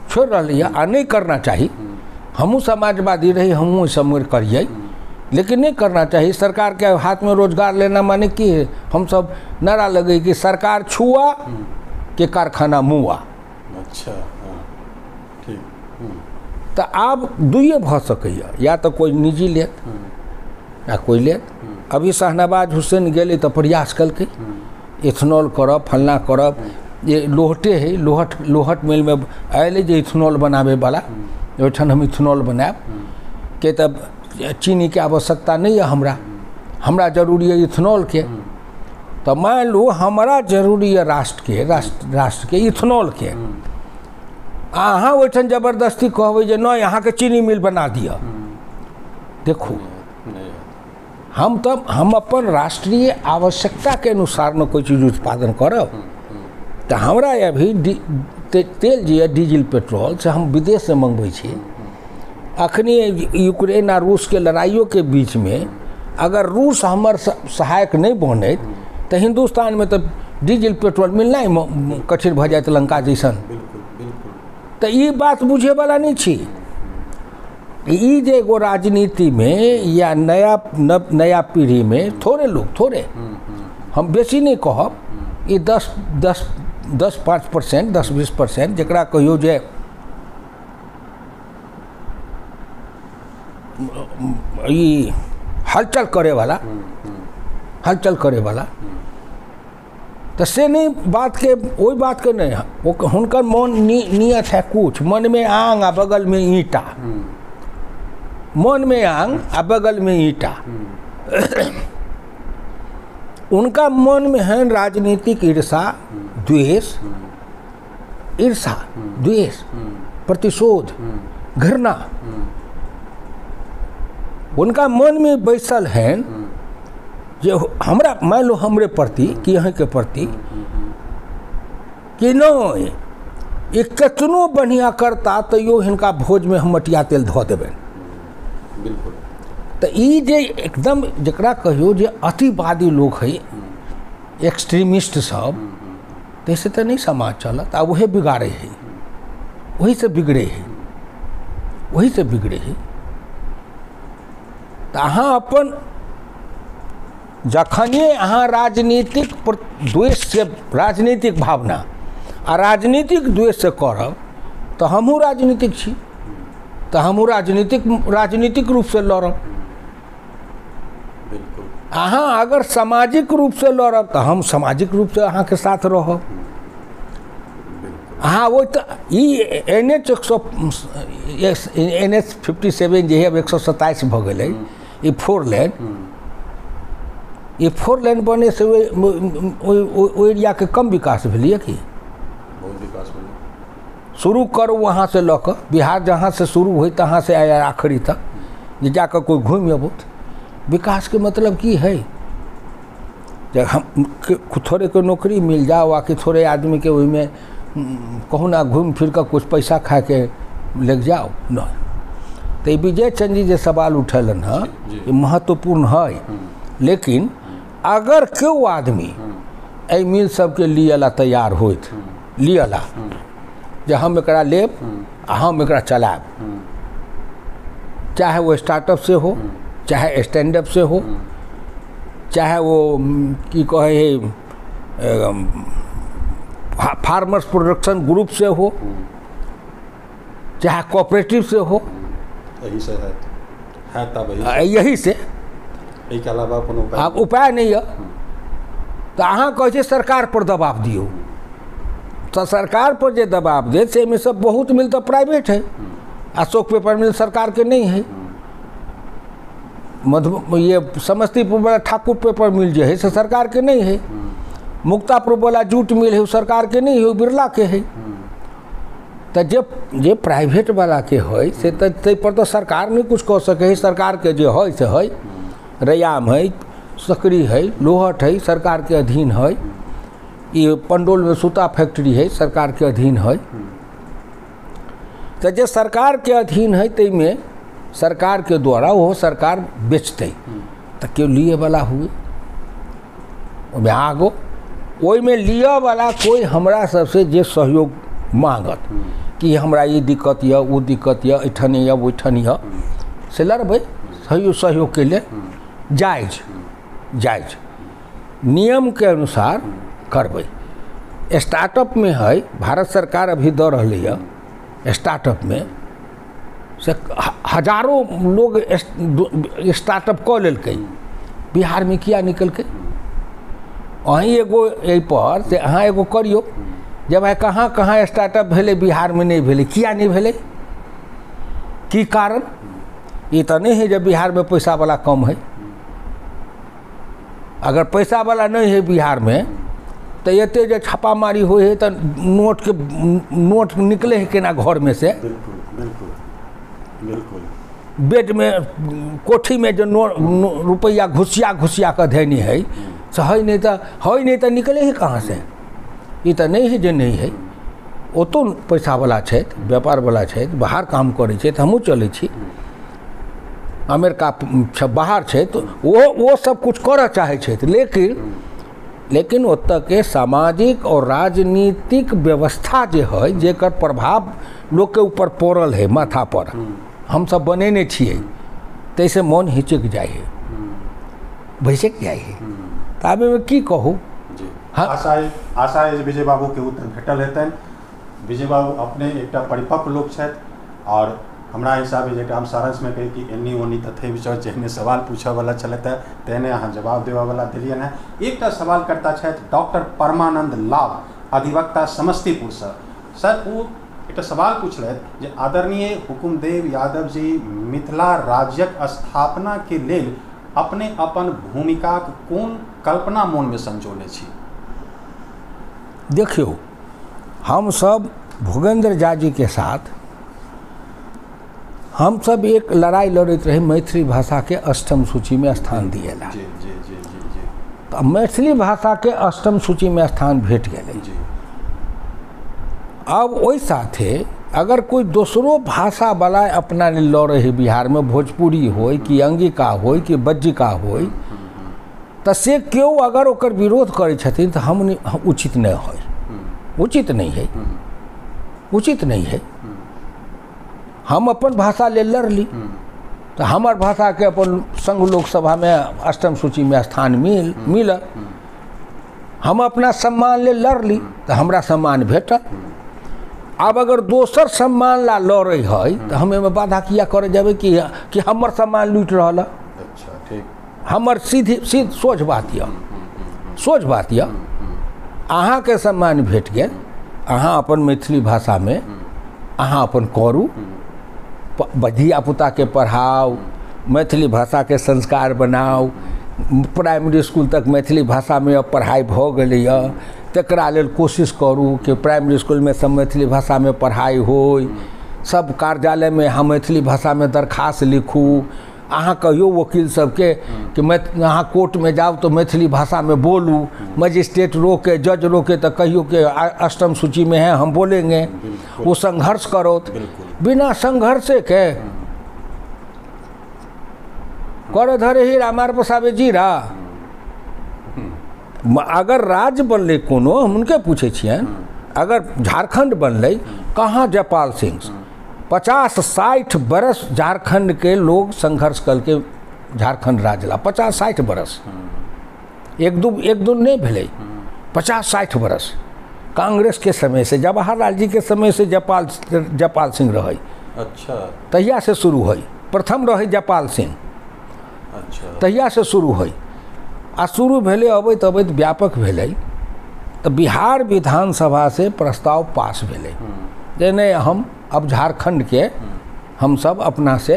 Speaker 2: छोड़ि रहलैए, आ नहि करना चाही। हमहूँ समाजवादी रही, हमहूँ सब करियै, लेकिन नहीं करना चाहिए। सरकार के हाथ में रोजगार लेना माने कि हम सब नारा लगे कि सरकार छुआ के कारखाना मुआ।
Speaker 1: अच्छा, ठीक।
Speaker 2: तो आब दुइये भऽ सकैए, या तो कोई निजी लेत या कोई लेत। अभी शाहनवाज हुसैन गेलै तऽ प्रयास कलकै इथेनॉल करब, फलना करब, ये लोहटे है, लोहट लोहट मिलमे आयल जे इथेनॉल बनाबैवला, ओहिठाम हम इथेनॉल बनायब के तब चीनीके आवश्यकता नहीं है हमरा, हमरा जरूरी है इथेनॉलके। तो मान लू हमरा जरूरी है राष्ट्रके राष्ट्रके इथेनॉलके, अहाँ ओहिठाम जबरदस्ती कहबै जे नहि अहाँके चीनी मिल बना दिअ। देखू, हम तऽ हम अपन राष्ट्रीय आवश्यकताके अनुसार ने कोइ चीज उत्पादन करब। तऽ हमरा अभी तेल जे यऽ डीजल पेट्रोल से हम विदेशसँ मँगबै छी। अखनी यूक्रेन आ रूसके लड़ाइयोके बीचमे अगर रूस हमर सहायक नहि बनैत तऽ हिन्दुस्तानमे तऽ डीजल पेट्रोल मिलनाइ कठिन भऽ जायत लंका जैसन। तऽ ई बात बुझैवला नहि छी। ई जे एगो राजनीतिमे या नया नया पीढ़ीमे थोड़े लोग, थोड़े, हम बेसी नहि कहब, ई 10 10 10 5% 10 20% जकरा कहियौ जे ई हलचल करैवला, हलचल करैवला, तऽ से नहि बातके, ओहि बातके नहि, हुनकर मन नियत है कुछ, मनमे आंग आ बगलमे ईंटा, मनमे आंग आ बगलमे ईंटा। उनका मन में है राजनीतिक ईर्षा, द्वेष, ईर्षा, द्वेष, प्रतिशोध, घृणा। उनका मन में बैसल है जे हमरा मान लो हमरे प्रति कि अहाँके प्रति कि नहि ई कतनो बढ़िआँ करता तैयो हिनका भोजमे हम मटिया तेल धऽ देबनि।
Speaker 1: बिल्कुल।
Speaker 2: तऽ ई जे एकदम जकरा कहियो जे अतिवादी लोक है, एक्सट्रीमिस्ट सब, ताहिसँ तऽ नहि समाज चलत। आ उहे बिगाड़े है, ओहीसँ बिगड़े है, ओहीसँ बिगड़े है। तऽ अहाँ अपन जखने अहाँ राजनीतिक द्वेषसँ, राजनीतिक भावना आ राजनीतिक द्वेषसँ करब तऽ हमहूँ राजनीतिक छी, तऽ हमहूँ राजनीतिक रूपसँ लड़ब।
Speaker 1: बिल्कुल।
Speaker 2: अहाँ अगर सामाजिक रूपसँ लड़ब तऽ हम सामाजिक रूपसँ अहाँके साथ रहब। अहाँ ओहि तऽ ई NH 100 NH 57 जे है, अब 127 भऽ गेलै, ई 4 लेन, ई 4 लेन बनैसँ ओहि एरियाके कम विकास भेलैए कि?
Speaker 1: बहुत विकास भेलै।
Speaker 2: शुरू करू वहाँसँ लऽ कऽ, बिहार जहाँसँ शुरू होइ तहाँसँ आया आखिरी तक जे जाकऽ कोइ घुमि अबौत। विकासके मतलब की है? जे हम थोड़ेके नौकरी मिल जाओ आ कि थोड़े आदमीके ओहिमे कहुना घूमि फिर कऽ कुछ पैसा खाके लग जाओ? नहि। तऽ ई विजय चंद जी जे सवाल उठेलनि हँ, ई महत्वपूर्ण है। लेकिन अगर केओ आदमी एहि मिल सबके लिए ला तैयार होइत, लिअ ला जे हम एकरा लेब आ हम एकरा चलायब, चाहे वो स्टार्टअप से हो, चाहे स्टैंड अप से हो, चाहे वो की कहै है फार्मर्स प्रोडक्शन ग्रुप से हो, चाहे कोऑपरेटिव से हो।
Speaker 1: एहिसँ हैत, हैत आब एहि।
Speaker 2: यही से।
Speaker 1: एहिके अलावा कोनो उपाय?
Speaker 2: आब उपाय नहि यऽ। तऽ अहाँ कहै छियै सरकार पर दबाव दियौ, तऽ सरकार पर जे दबाव देत से एहिमे सब बहुत मिल तऽ प्राइवेट है। अशोक पेपर मिल सरकारके नहीं है, मधु ये समस्तीपुर वाला ठाकुर पेपर मिल जे है से सरकारके नहीं है, मुक्तापुर वाला जूट मिल है वो सरकारके नहीं है, ओ बिरलाके है। तऽ जे जे प्राइवेट वालाके है से तऽ ताहिपर तऽ सरकार नहि कुछ कऽ सकै है। सरकारके जे है से है, रैयाम है, सकरी है, लोहट है, सरकारके अधीन है। ई पंडौलमे सूता फैक्ट्री है, सरकारके अधीन है। तऽ जे सरकारके अधीन है ताहिमे सरकारके द्वारा ओहो सरकार बेचतै तऽ केओ लिएवला हुए ओहिमे आगो ओहिमे लिअवला कोइ हमरा सबसँ जे सहयोग मांगत कि हमरा ई दिक्कत यऽ, ओ दिक्कत यऽ, एहिठाम यऽ, ओहिठाम यऽ, से लड़बै सहयोगके लेल। जायज जायज नियमके अनुसार करबै। स्टार्टअपमे है, भारत सरकार अभी दऽ रहलै यऽ स्टार्टअपमे से हजारों लोग स्टार्टअप कऽ लेलकै। बिहारमे किया निकलकै? अहीं एगो एहिपर से अहाँ एगो करियौ जे भाइ कहाँ कहाँ स्टार्टअप भेलै, बिहारमे नहि भेलै, किया नहि भेलै, की कारण? ई तऽ नहि है जे बिहारमे पैसावला कम है। अगर पैसावला नहि है बिहारमे तऽ एते जे छापामारी होइ है तऽ नोटके नोट निकले है केना घरमे से?
Speaker 1: बिल्कुल बिल्कुल बिल्कुल।
Speaker 2: बेडमे कोठीमे जे रुपैआ घुसिया घुसिया कऽ धयने है से है नहि तऽ है नहि तऽ निकले है कहाँ से? ई तऽ नहि है जे नहि है। ओतौ पैसावला छथि, व्यापारवला छथि, बाहर काम करै छथि, हमहूँ चलै छी अमेरिका, बाहर छै तऽ ओ सब कुछ करऽ चाहै छथि, लेकिन लेकिन ओतऽके सामाजिक और राजनीतिक व्यवस्था जे है, जेकर प्रभाव लोकके ऊपर पड़ल है माथा पर, हमसब बनेने छियै, ताहिसँ मोन हिचकि जाइ है, भैसकि जाइ है। तऽ आब एहिमे की कहू?
Speaker 1: जी।
Speaker 2: हाँ।
Speaker 1: आशा है जे विजय बाबूके उत्तर भेटल हेतनि। विजय बाबू अपने एकटा परिपक्व लोक छथि आओर हमरा हिसाबे जेकरा हम सारांशमे कही कि एन्नी ओन्नी तथे विचार, जेहने सवाल पूछऽवला छलथि हेँ तेहने अहाँ जवाब देबऽवला देलियनि हेँ। एकटा सवाल कर्ता छथि डॉक्टर परमानंद लाभ, अधिवक्ता, समस्तीपुरसँ। सर, ओ एकटा सवाल पुछलथि जे आदरणीय हुकुमदेव यादव जी मिथिला राज्यक स्थापनाके लेल अपने अपन भूमिकाक कोन कल्पना मोनमे संजोने छी?
Speaker 2: देखियौ, हमसब भोगेन्द्र झा जी के साथ हमसब एक लड़ाई लड़ैत रही मैथिली भाषाके अष्टम सूचीमे स्थान दिएला।
Speaker 1: जी जी जी जी जी
Speaker 2: तऽ मैथिली भाषाके अष्टम सूचीमे स्थान भेट गेलै। आब ओहि साथे अगर कोई दोसरो भाषावला अपना लेल लड़ै है बिहारमे, भोजपुरी होय कि अंगिका होय कि बज्जिका होय, तऽ से केओ अगर ओकर विरोध करै छथिन तऽ हम उचित नहि होइ, उचित नहीं है, उचित नहीं है। हम अपन भाषा लेल लड़ली तऽ हमर भाषाके अपन संघ लोकसभामे अष्टम सूचीमे स्थान मिलल। हम अपना सम्मान लेल लड़ली तऽ हमरा सम्मान भेटल। आब अगर दोसर सम्मान ला लड़ै है तऽ हम एहिमे बाधा किया करे जेबै कि हमर सम्मान लूटि रहल है।
Speaker 1: अच्छा, ठीक।
Speaker 2: हमर सीधी सीध सोझ बात यऽ, सोझ बात यऽ। अहाँके सम्मान भेट गेल, अहाँ अपन मैथिली भाषामे अहाँ अपन करू, धियापुताके पढ़ाउ, मैथिली भाषाके संस्कार बनाउ। प्राइमरी स्कूल तक मैथिली भाषामे अब पढ़ाइ भऽ गेलैए, तकरा लेल कोशिश करू कि प्राइमरी स्कूलमे सब मैथिली भाषामे पढ़ाइ होइ, सब कार्यालयमे अहाँ मैथिली भाषामे दरखास्त लिखू। अहाँ कहियौ वकील सबके कि अहाँ कोर्टमे जाउ तऽ मैथिली भाषामे बोलू, मजिस्ट्रेट रोके, जज रोके तऽ कहियौ कि अष्टम सूचीमे है, हम बोलेंगे। वो संघर्ष करो, बिना संघर्षे के कर धरे हीरा मार पसाबे जीरा। अगर राज्य बनलै कोनो, हम हुनके पूछै छियनि, अगर झारखण्ड बनलै, कहाँ जयपाल सिंह 50-60 बरस झारखण्ड के लोग संघर्ष करके झारखण्ड राज्य ला 50-60 बरस, एक दू नहीं भेलै, 50-60 बरस कांग्रेस के समय से, जवाहरलाल जी के समय से जयपाल सिंह रहै।
Speaker 1: अच्छा,
Speaker 2: तहिया से शुरू होइ, प्रथम रहै जयपाल सिंह।
Speaker 1: अच्छा,
Speaker 2: तहिया से शुरू होइ आ शुरू भेलै अबैत अबैत व्यापक भेलै। तऽ बिहार विधानसभा से प्रस्ताव पास भेलै जे नहि, हम अब झारखण्ड के हमसब अपना से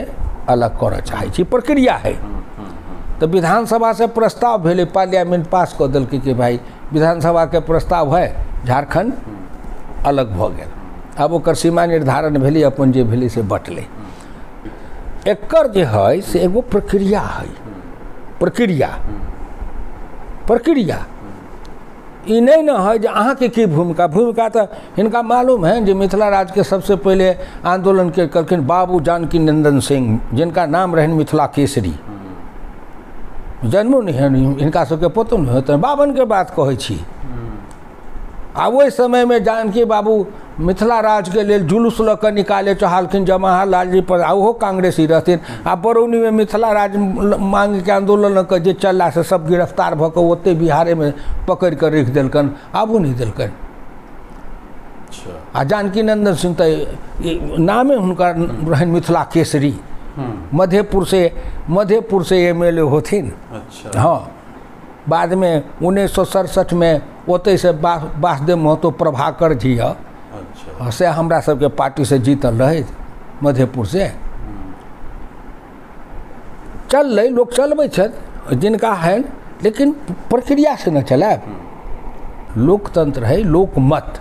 Speaker 2: अलग करऽ चाहै छी, प्रक्रिया है। तऽ विधानसभा से प्रस्ताव भेलै, पार्लियामेंट पास कऽ देलकै कि भाई विधानसभा के प्रस्ताव है, झारखण्ड अलग भऽ गेल। आब ओकर सीमा निर्धारण भेलै, अपन जे भेलै से बटलै। एकर जे है से एगो प्रक्रिया है, प्रक्रिया प्रक्रिया ई नहीं न है जे अहाँके की भूमिका, भूमिका तऽ हिनका मालूम है जे मिथिला राज्यके सबसे पहिले आंदोलन के कलखिन बाबू जानकी नंदन सिंह, जिनका नाम रहनि मिथिला केसरी। जन्मो नहीं है हिनका सबके, पतो नहीं होते, 52 के बात कहै छी। आ ओहि समयमे जानकी बाबू मिथिला राज्यके लेल जुलूस लऽ कऽ निकाले चाहलखिन जवाहरलाल जी पर, आ ओहो कांग्रेसी रहथिन। आ बरौनीमे मिथिला राज्य मांगके आंदोलन लऽ कऽ जे चलला से सब गिरफ्तार भऽ कऽ ओतहि बिहारेमे पकड़ि कऽ राखि देलकनि, आबू नहि देलकनि। आ जानकी नंदन सिंह तऽ नामे हुनकर रहनि मिथिला केसरी, मधेपुर से MLA होथिन।
Speaker 1: अच्छा,
Speaker 2: हाँ, बादमे 1967 में ओतहिसँ वासुदेव महतो प्रभाकर जी
Speaker 1: अच्छा,
Speaker 2: से हमरा सबके पार्टी से जीतल रहे मधेपुर से। चललै, लोक चलबै छथि जिनका है, लेकिन प्रक्रिया से न चलायब। लोकतंत्र है, लोकमत,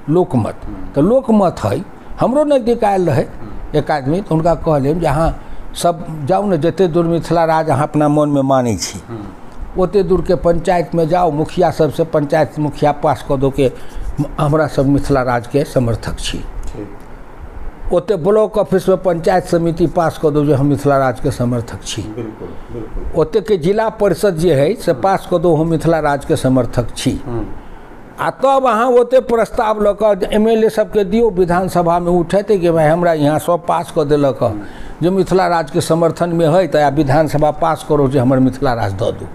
Speaker 2: लोकमत तऽ लोकमत है। हमरो नजदीक आयल रहै एक आदमी, तऽ हुनका कहलियनि जे अहाँ सब जाउ ने, जतेक दूर मिथिला राज्य अहाँ अपना मनमे मानै छी ओते दूरके पंचायतमे जाउ, मुखिया सबसे पंचायत मुखिया पास कऽ दो के हमरा सब मिथिला राज्यके समर्थक छी। ओते ब्लॉक ऑफिसमे पंचायत समिति पास कऽ दो जे हम मिथिला राज्यके समर्थक छी।
Speaker 1: बिल्कुल बिल्कुल।
Speaker 2: ओते के जिला परिषद जे है से पास कऽ दो हम मिथिला राज्यके समर्थक छी। आ तब अहाँ ओते प्रस्ताव लऽ कऽ MLA सबके दियौ, विधानसभामे उठेतै कि भाई हमरा यहाँ सब पास कऽ देलक जे मिथिला राज्यके समर्थनमे है, तऽ विधानसभा पास करो जे हमर मिथिला राज्य दऽ दू।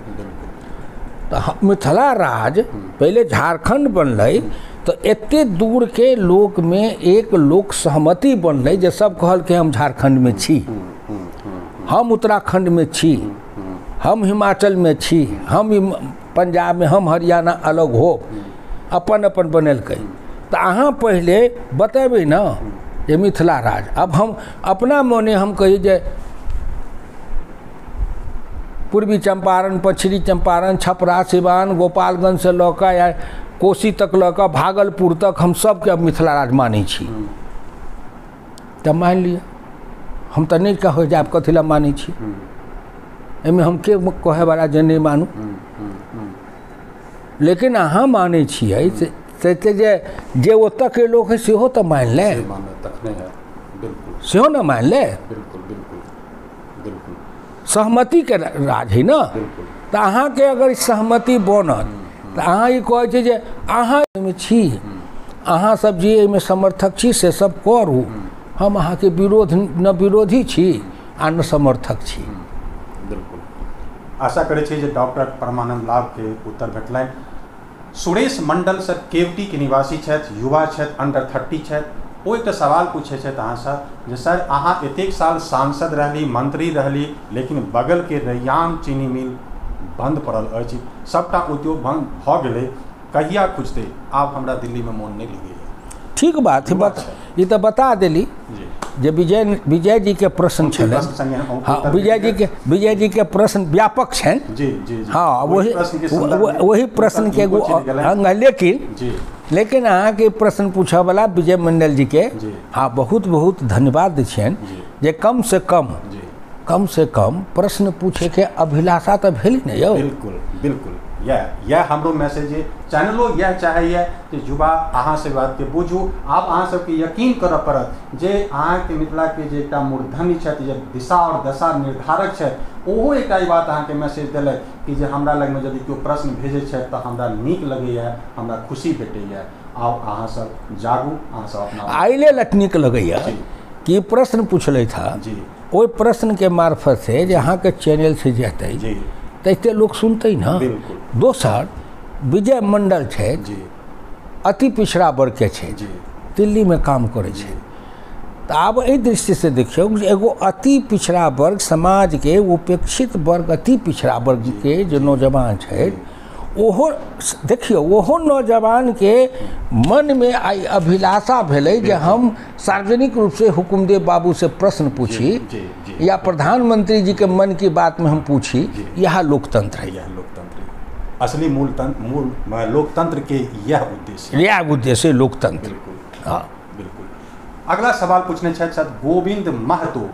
Speaker 2: तऽ मिथिला राज्य पहिले झारखण्ड बनलै तऽ एते दूरके लोकमे एक लोक सहमति बनलै जे सब कहलकै हम झारखण्डमे छी, हम उत्तराखण्डमे छी, हम हिमाचलमे छी, हम पंजाबमे, हम हरियाणा अलग हो, अपन अपन बनेलकै। तऽ अहाँ पहिले बतेबै ने जे मिथिला राज्य। अब हम अपना मोने हम कही जे पूर्वी चंपारण, पश्चिमी चंपारण, छपरा, सिवान, गोपालगंज से लऽ कऽ या कोसी तक लऽ कऽ भागलपुर तक हम सबके अब मिथिला राज्य मानै छी, तऽ मानि लिअ। हम तऽ नहि कहै जे आब कथी लए मानै छी, एहिमे हम के कहैवला जे नहि मानू। लेकिन अहाँ मानै छियै से जे ओतऽके लोक है सेहो तऽ मानि ले, सेहो ने मानि ले।
Speaker 1: बिल्कुल बिल्कुल बिल्कुल
Speaker 2: सहमतिके राज है ने। तऽ अहाँके अगर सहमति बनत तऽ अहाँ ई कहै छी जे अहाँ एहिमे छी, अहाँ सब जे एहिमे समर्थक छी से सब करू, हम अहाँके विरोध न विरोधी छी आ न समर्थक छी।
Speaker 1: बिल्कुल आशा करै छी जे डॉक्टर परमानंद लाभके उत्तर भेटलनि। सुरेश मंडल सर केवटी के निवासी छथि, युवा छथि, अंडर 30 छथि। ओ एकटा सवाल पूछै छथि अहाँसँ जे सर अहाँ एतेक साल सांसद रहली, मंत्री रहली, लेकिन बगलके रैयाम चीनी मिल बंद पड़ल अछि, सबटा उद्योग बंद भऽ गेलै, कहिया खुजतै? आब हमरा दिल्लीमे मोन नहि लगैए।
Speaker 2: ठीक बात है, ई तऽ बता देली जे विजय जी के प्रश्न छलै। हाँ, विजय जी के प्रश्न व्यापक छनि।
Speaker 1: जी जी।
Speaker 2: हाँ, वही प्रश्न के एगो अंग है। लेकिन लेकिन अहाँके प्रश्न पूछऽवला विजय मंडल जी के हाँ बहुत बहुत धन्यवाद दै छियनि जे कम से कम प्रश्न पूछे के अभिलाषा तऽ भेल ने यौ।
Speaker 1: बिल्कुल बिल्कुल, यह हमरो मैसेज है, चैनलो यह चाहैए जे युवा अहाँ से बातके बुझू। आब अहाँ सबके यकीन करऽ पड़त जे अहाँके मिथिलाके जे एकटा मूर्धन्य छथि, जे दिशा और दशा निर्धारक छथि, ओहो एकटा ई बात अहाँके मैसेज देलक कि जे हमरा लगमे यदि केओ प्रश्न भेजै छथि तऽ हमरा नीक लगैए, हमरा खुशी भेटैए। आब अहाँ सब जागू, अहाँ सब अपना
Speaker 2: एहि लेल नीक लगैए कि प्रश्न पूछलथि हँ
Speaker 1: जी,
Speaker 2: ओहि प्रश्नके मार्फत से जे अहाँके चैनल से जेतै
Speaker 1: जी
Speaker 2: तऽ एते लोक सुनतै ने।
Speaker 1: बिल्कुल।
Speaker 2: दोसर विजय मंडल छै
Speaker 1: जी,
Speaker 2: अति पिछड़ा वर्गके छै, दिल्लीमे काम करै छै। तऽ आब एहि दृष्टिसँ देखियौ जे एगो अति पिछड़ा वर्ग, समाजके उपेक्षित वर्ग, अति पिछड़ा वर्गके जे नौजवान छै, ओहो देखियौ ओहो नौजवानके मनमे आइ अभिलाषा भेलै जे हम सार्वजनिक रूपसँ हुकुमदेव बाबूसँ प्रश्न पूछी या प्रधानमंत्री जी के मन की बात में हम पूछी। यह लोकतंत्र है,
Speaker 1: यह लोकतंत्र असली मूल लोकतंत्र के यह उद्देश्य,
Speaker 2: यह उद्देश्य लोकतंत्र।
Speaker 1: बिल्कुल बिल्कुल। अगला सवाल पूछने छथि सर गोविंद महतो,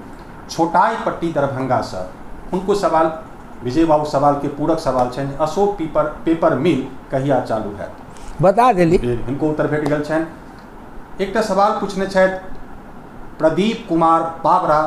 Speaker 1: छोटाई पट्टी दरभंगा से। उनको सवाल विजय बाबू सवाल के पूरक सवाल छनि, अशोक पेपर मिल कहिया चालू है?
Speaker 2: बता देली,
Speaker 1: हिनको उत्तर भेट गेल छनि। एकटा सवाल पूछने छथि प्रदीप कुमार बाबरा,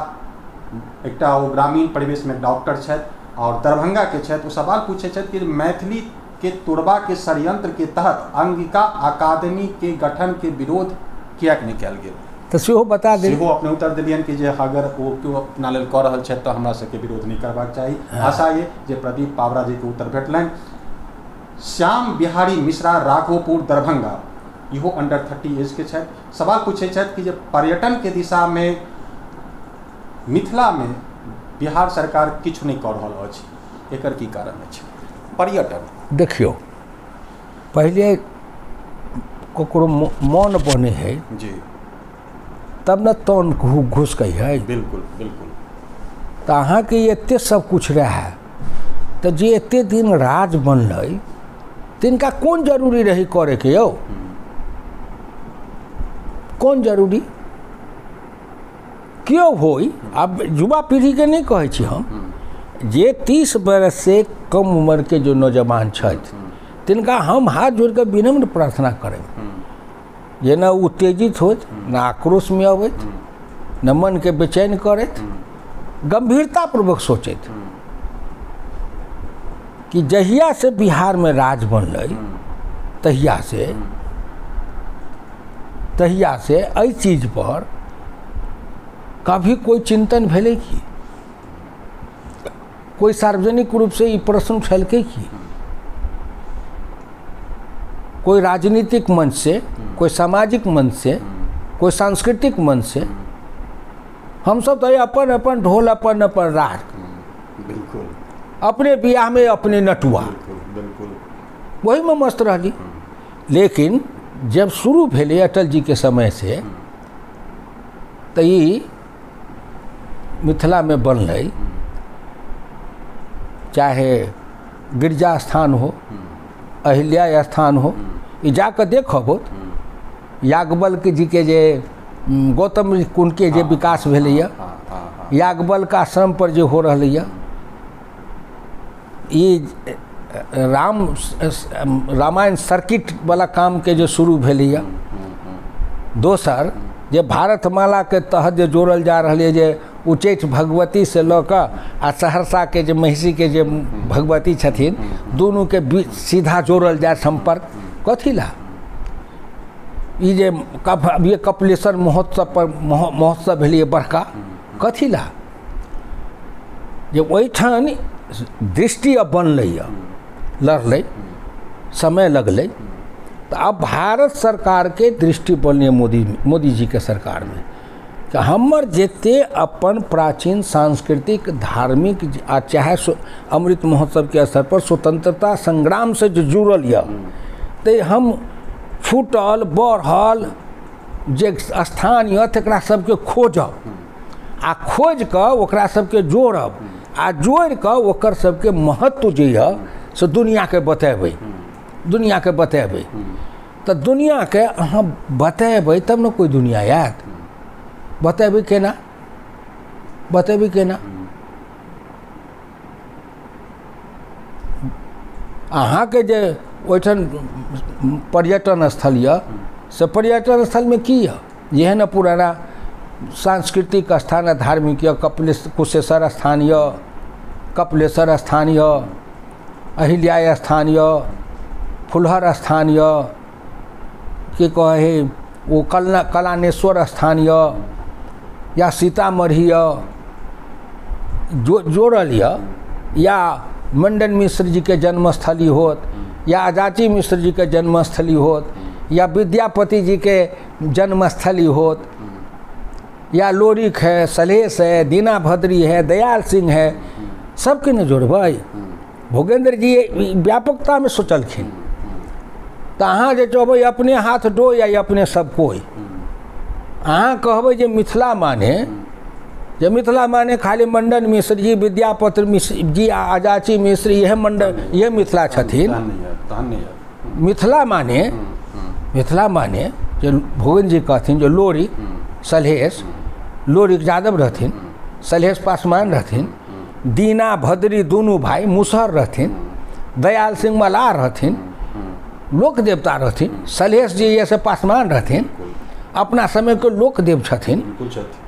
Speaker 1: एकटा ओ ग्रामीण परिवेशमे डॉक्टर छथि और दरभंगा के छथि। ओ सवाल पूछे छथि कि मैथिली के तोड़बा के षड्यंत्र के तहत अंगिका अकादमी के गठन के विरोध किएक नहि कयल गेल?
Speaker 2: तऽ सेहो बता देली,
Speaker 1: सेहो अपने उत्तर देलियनि कि जे अगर ओ केओ अपना लेल कऽ रहल छथि तऽ हमरा सबके विरोध नहि करबाक चाही। आशा ये जे प्रदीप पावरा जी के उत्तर भेटलनि। श्याम बिहारी मिश्रा, राघोपुर, दरभंगा, इहो अंडर 30 एज के छथि। सवाल पूछे छथि कि जे पर्यटन के दिशामे मिथिलामे बिहार सरकार किछु नहि कऽ रहल अछि, एकर की कारण अछि? पर्यटन
Speaker 2: देखियौ, पहिले ककरो मन बने है
Speaker 1: जी
Speaker 2: तब न तन घुसकै है।
Speaker 1: बिल्कुल बिल्कुल।
Speaker 2: तऽ अहाँके एते सब कुछ रहै तऽ जे एते दिन राज बनलै तिनका कोन जरूरी रही करैके यौ? कोन जरूरी? क्यों होई? आब युवा पीढ़ीके नहि कहै छी हम, जे 30 बरस से कम उम्र के जो नौजवान छथि तिनका हम हाथ जोड़िकऽ विनम्र प्रार्थना करब जे न उत्तेजित होइत, न आक्रोशमे अबैत, न मनके बेचैन करैत, गंभीरतापूर्वक सोचैत कि जहिया से बिहारमे राज बनलै तहिया से एहि चीज पर कभी कोई चिंतन भेलै की? कोई सार्वजनिक रूप से ई प्रश्न उठेलकै की? कोई राजनीतिक मंच से, कोई सामाजिक मंच से, कोई सांस्कृतिक मंच से? हम सब तो अपन अपन ढोल, अपन अपन राग,
Speaker 1: बिल्कुल
Speaker 2: अपने बियाह में अपने नटुआ,
Speaker 1: बिल्कुल
Speaker 2: वही में मस्त रहली। लेकिन जब शुरू भेलै अटल जी के समय से तो ई मिथिला में बनलै, चाहे गिरजा स्थान हो, अहिल्या स्थान हो, ई जाकऽ देखब याज्ञवल्क्य जी के जे गौतम कुंड के जे विकास भेलैया, याज्ञवल्क्य आश्रम पर जे हो रहलैया, ई रामायण सर्किट वाला कामके जे शुरू भेलैए। दोसर जे भारतमालाके तहत जे जोड़ल जा रहल यऽ जे उच्चैठ भगवती से लऽ कऽ आ सहरसाके जे महिषीके जे भगवती छथिन दुनूके बीच सीधा जोड़ल जाय सम्पर्क, कथी ला ई जे कपिलेश्वर महोत्सव पर महोत्सव भेलैए बड़का, कथी ला जे ओहिठाम दृष्टि अब बनलैए, लड़लै, समय लगलै, तऽ आब भारत सरकारके दृष्टि बनलै मोदी जीके सरकारमे कि हमर जते अपन प्राचीन सांस्कृतिक धार्मिक आ चाहे अमृत महोत्सवके अवसर पर स्वतंत्रता संग्रामसँ जे जुड़ल यऽ तऽ हम फूटल बढ़ल जे स्थान यऽ तकरा सबके खोजब आ खोजि कऽ ओकरा सबके जोड़ब आ जोड़ि कऽ ओकर सबके महत्व जे यऽ से दुनिआँके बतेबै, दुनिआँके बतेबै। तऽ दुनिआँके अहाँ बतेबै तब ने कोइ दुनिआँ आयत। बतेबै केना? बतेबै केना? अहाँके जे ओहिठाम पर्यटन स्थल यऽ से पर्यटन स्थलमे की यऽ? इएह ने पुराना सांस्कृतिक स्थान आ धार्मिक यऽ, कपिलेश्वर कुशेश्वर स्थान यऽ, कपिलेश्वर स्थान यऽ, अहिल्या स्थान यऽ, फुलहर स्थान यऽ, की कहै है ओ कलानेश्वर स्थान यऽ, या सीतामढ़ी यऽ, जोड़ल यऽ, या मंडन मिश्र जी के जन्मस्थली होत, या अजाची मिश्र जी के जन्मस्थली होत, या विद्यापति जी के जन्मस्थली होत, या लोरिक है, सलेश है, दीना भद्री है, दयाल सिंह है, सबके ने जोड़बै। भोगेंद्र जी व्यापकतामे सोचलखिन। तऽ अहाँ जे चाहबै अपने हाथ डो या अपने सब कोइ, अहाँ कहबै जे मिथिला माने, जे मिथिला माने खाली मंडन मिश्र जी, विद्यापति मिश्र जी, अजाची मिश्र, इएह मंडन इएह मिथिला छथिन। मिथिला माने, मिथिला माने जे भोगेंद्र जी कहथिन जे लोरिक सलहेश, लोरिक यादव रहथिन, सलहेश पासवान रहथिन, दीना भद्री दुनू भाई मुसहर रहथिन, दयाल सिंह मलाह रहथिन, लोक देवता रहथिन, सलहेश जी ये से पासवान रहथिन, अपना समयके लोक देव छथिन।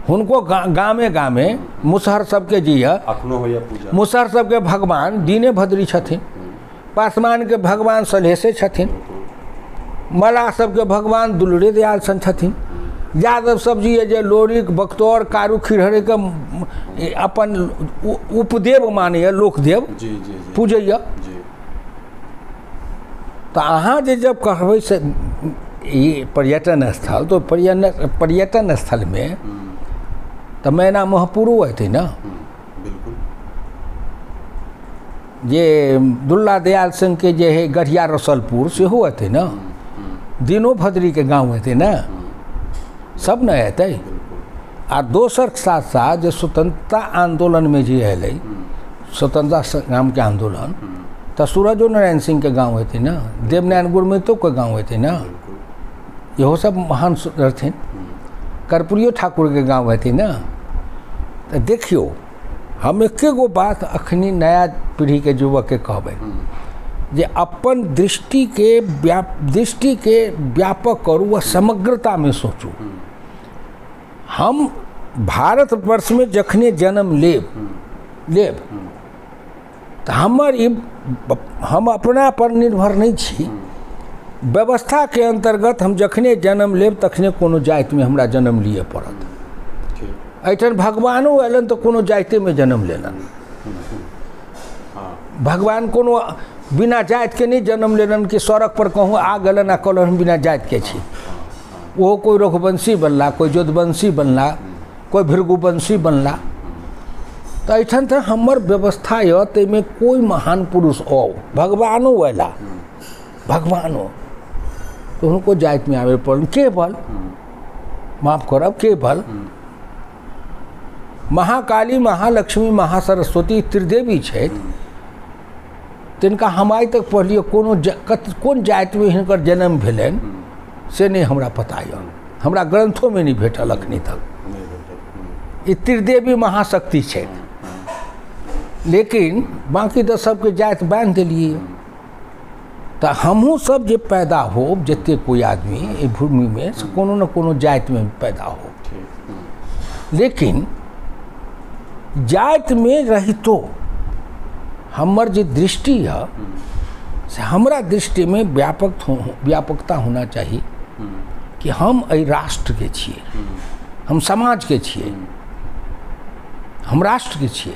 Speaker 2: हुनको गामे गामे मुसहर सबके जे यऽ मुसहर सबके भगवान दीने भद्री छथिन, पासवानके भगवान सलहेशे छथिन, मलाह सबके भगवान दुलरे दयाल सन छथिन, यादव सब जी जे लोरिक बख्तौर कारू खिरहरेके अपन उपदेव मानैए, लोकदेव पूजैए। तऽ अहाँ जे जब कहबै से ई पर्यटन स्थल, तो पर्यटन स्थलमे तऽ मैना महपुरो एतै ने, जे दुल्ला दयाल सिंहके जे है गढ़िया रसलपुर सेहो एतै ने, दीनो भद्रीके गाँव एतै ने, सब ने एतै। आ दोसर साथ साथ जे स्वतंत्रता आंदोलनमे जे एलै, स्वतंत्रता संग्रामके आंदोलन, तऽ सूरजो नारायण सिंहके गाँव हेतै ने, देवनारायण गुरमितोके गाँव हेतै ने, इहो सब महान रहथिन, कर्पूरियो ठाकुरके गाँव हेतै ने। तऽ देखियौ, हम एके गो बात अखनी नया पीढ़ीके युवकके कहबै जे अपन दृष्टिके व्यापक करू आ समग्रतामे सोचू। हम भारतवर्षमे जखने जन्म लेब तऽ हमर ई हम अपना पर निर्भर नहि छी, व्यवस्थाके अन्तर्गत हम जखने जन्म लेब तखने कोनो जातिमे हमरा जन्म लिए पड़त। एहिठाम भगवानो अयलनि तऽ कोनो जातिमे जन्म लेलनि, भगवान कोनो बिना जातिके नहि जन्म लेलनि कि सड़क पर कहूँ आ गेलनि आ कहलनि हम बिना जातिके छी। ओहो कोइ रघुवंशी बनला, कोइ जोधवंशी बनला, कोइ भृगुवंशी बनला। तऽ एहिठाम तऽ हमर व्यवस्था यऽ ताहिमे कोइ महान पुरुष आउ, भगवानो अयला, भगवानो तऽ हुनको जातिमे आबय पड़ल। केवल माफ करब, केवल महाकाली महालक्ष्मी महासरस्वती त्रिदेवी छथि, तिनका हम आइ तक पढ़लियै कोनो कोन जातिमे हिनकर जन्म भेलनि से नहि हमरा पता यऽ, हमरा ग्रन्थोमे नहि भेटल अखनी तक। ई त्रिदेवी महाशक्ति छथि, लेकिन बाँकी तऽ सबके जाति बान्हि देलियै। तऽ हमहूँ सब जे पैदा हो, जते कोई आदमी एहि भूमिमे से कोनो ने कोनो जातिमे पैदा हो, लेकिन जातिमे रहितो हमर जे दृष्टि है से हमरा दृष्टिमे व्यापकता होना चाही कि हम एहि राष्ट्रके छियै, हम समाजके छियै, हम राष्ट्रके छियै।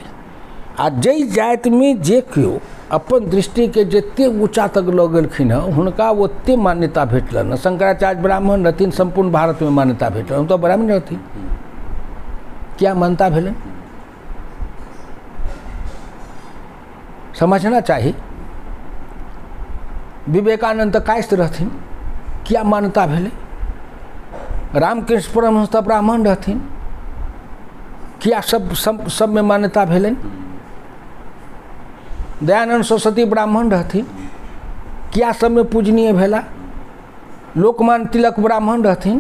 Speaker 2: आ जाहि जातिमे जे केओ अपन दृष्टिके जतेक ऊँचा तक लऽ गेलखिन हँ हुनका ओतेक मान्यता भेटलनि। शंकराचार्य ब्राह्मण रहथिन, सम्पूर्ण भारतमे मान्यता भेटलनि, हम तऽ ब्राह्मण रहथिन, क्या मान्यता भेलनि? समझना चाही। विवेकानंद तऽ कायस्थ रहथिन, क्या मान्यता भेलै? रामकृष्ण परमहंस तऽ ब्राह्मण रहथिन, क्या सब सब सबमे मान्यता भेलनि? दयानंद सरस्वती ब्राह्मण रहथिन, क्या सबमे पूजनीय भेला? लोकमान्य तिलक ब्राह्मण रहथिन,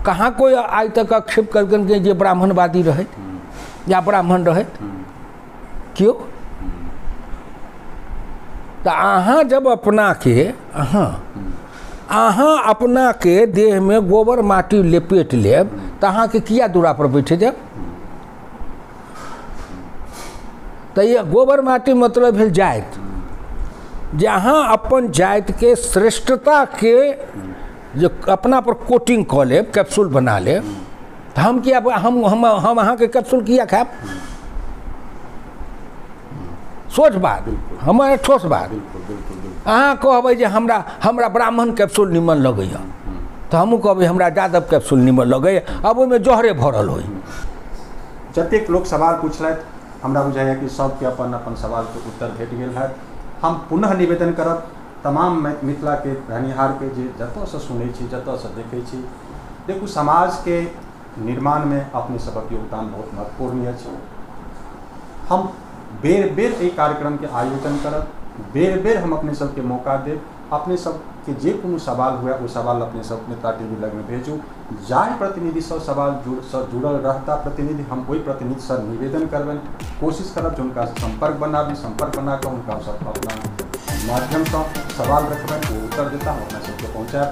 Speaker 2: कहाँ कोई आइ तक आक्षेप कलकनि जे ब्राह्मणवादी रहथि या ब्राह्मण रहथि क्यों? तऽ अहाँ जब अपनाके अहाँ अपनाके देहमे गोबर माटी लपेट लेब तऽ अहाँके किया दूरा पर बैठे देब? तऽ ये गोबर माटी मतलब भेल जाति, जे अहाँ अपन जातिके श्रेष्ठताके जे अपना पर कोटिंग कऽ लेब, कैप्सूल बना लेब, तऽ हम किया हम अहाँके कैप्सूल किया खायब? सोच बात, हमर ठोस बात। अहाँ कहबै जे हमरा हमरा ब्राह्मण कैप्सूल निमन लगैए, तऽ हमहूँ कहबै हमरा यादव कैप्सूल निमन लगैए, अब ओहिमे जहरे भरल होइ।
Speaker 1: जतेक लोक सवाल पूछलथि हमरा बुझाइए कि सबके अपन अपन सवालके उत्तर भेट गेल हैत। हम पुनः निवेदन करब तमाम मिथिलाके रहनिहारके जे जतऽसँ सुनै छी, जतऽसँ देखै छी, देखू समाजके निर्माणमे अपने सबक योगदान बहुत महत्वपूर्ण अछि। हम बेर बेर एहि कार्यक्रमके आयोजन करब, बेर बेर हम अपने सबके मौका देब। अपने सबके जे कोनो सवाल हुए ओ सवाल अपने सब मिथिला टीवी लगमे भेजू। जाहि प्रतिनिधिसँ सवाल जुड़ल रहता प्रतिनिधि, हम ओहि प्रतिनिधिसँ निवेदन करबनि, कोशिश करब जे हुनकासँ सम्पर्क बनाबी, सम्पर्क बनाकऽ हुनका सब अपना माध्यमसँ सवाल रखबनि, ओ उत्तर देता, हम अपना सबके पहुँचायब।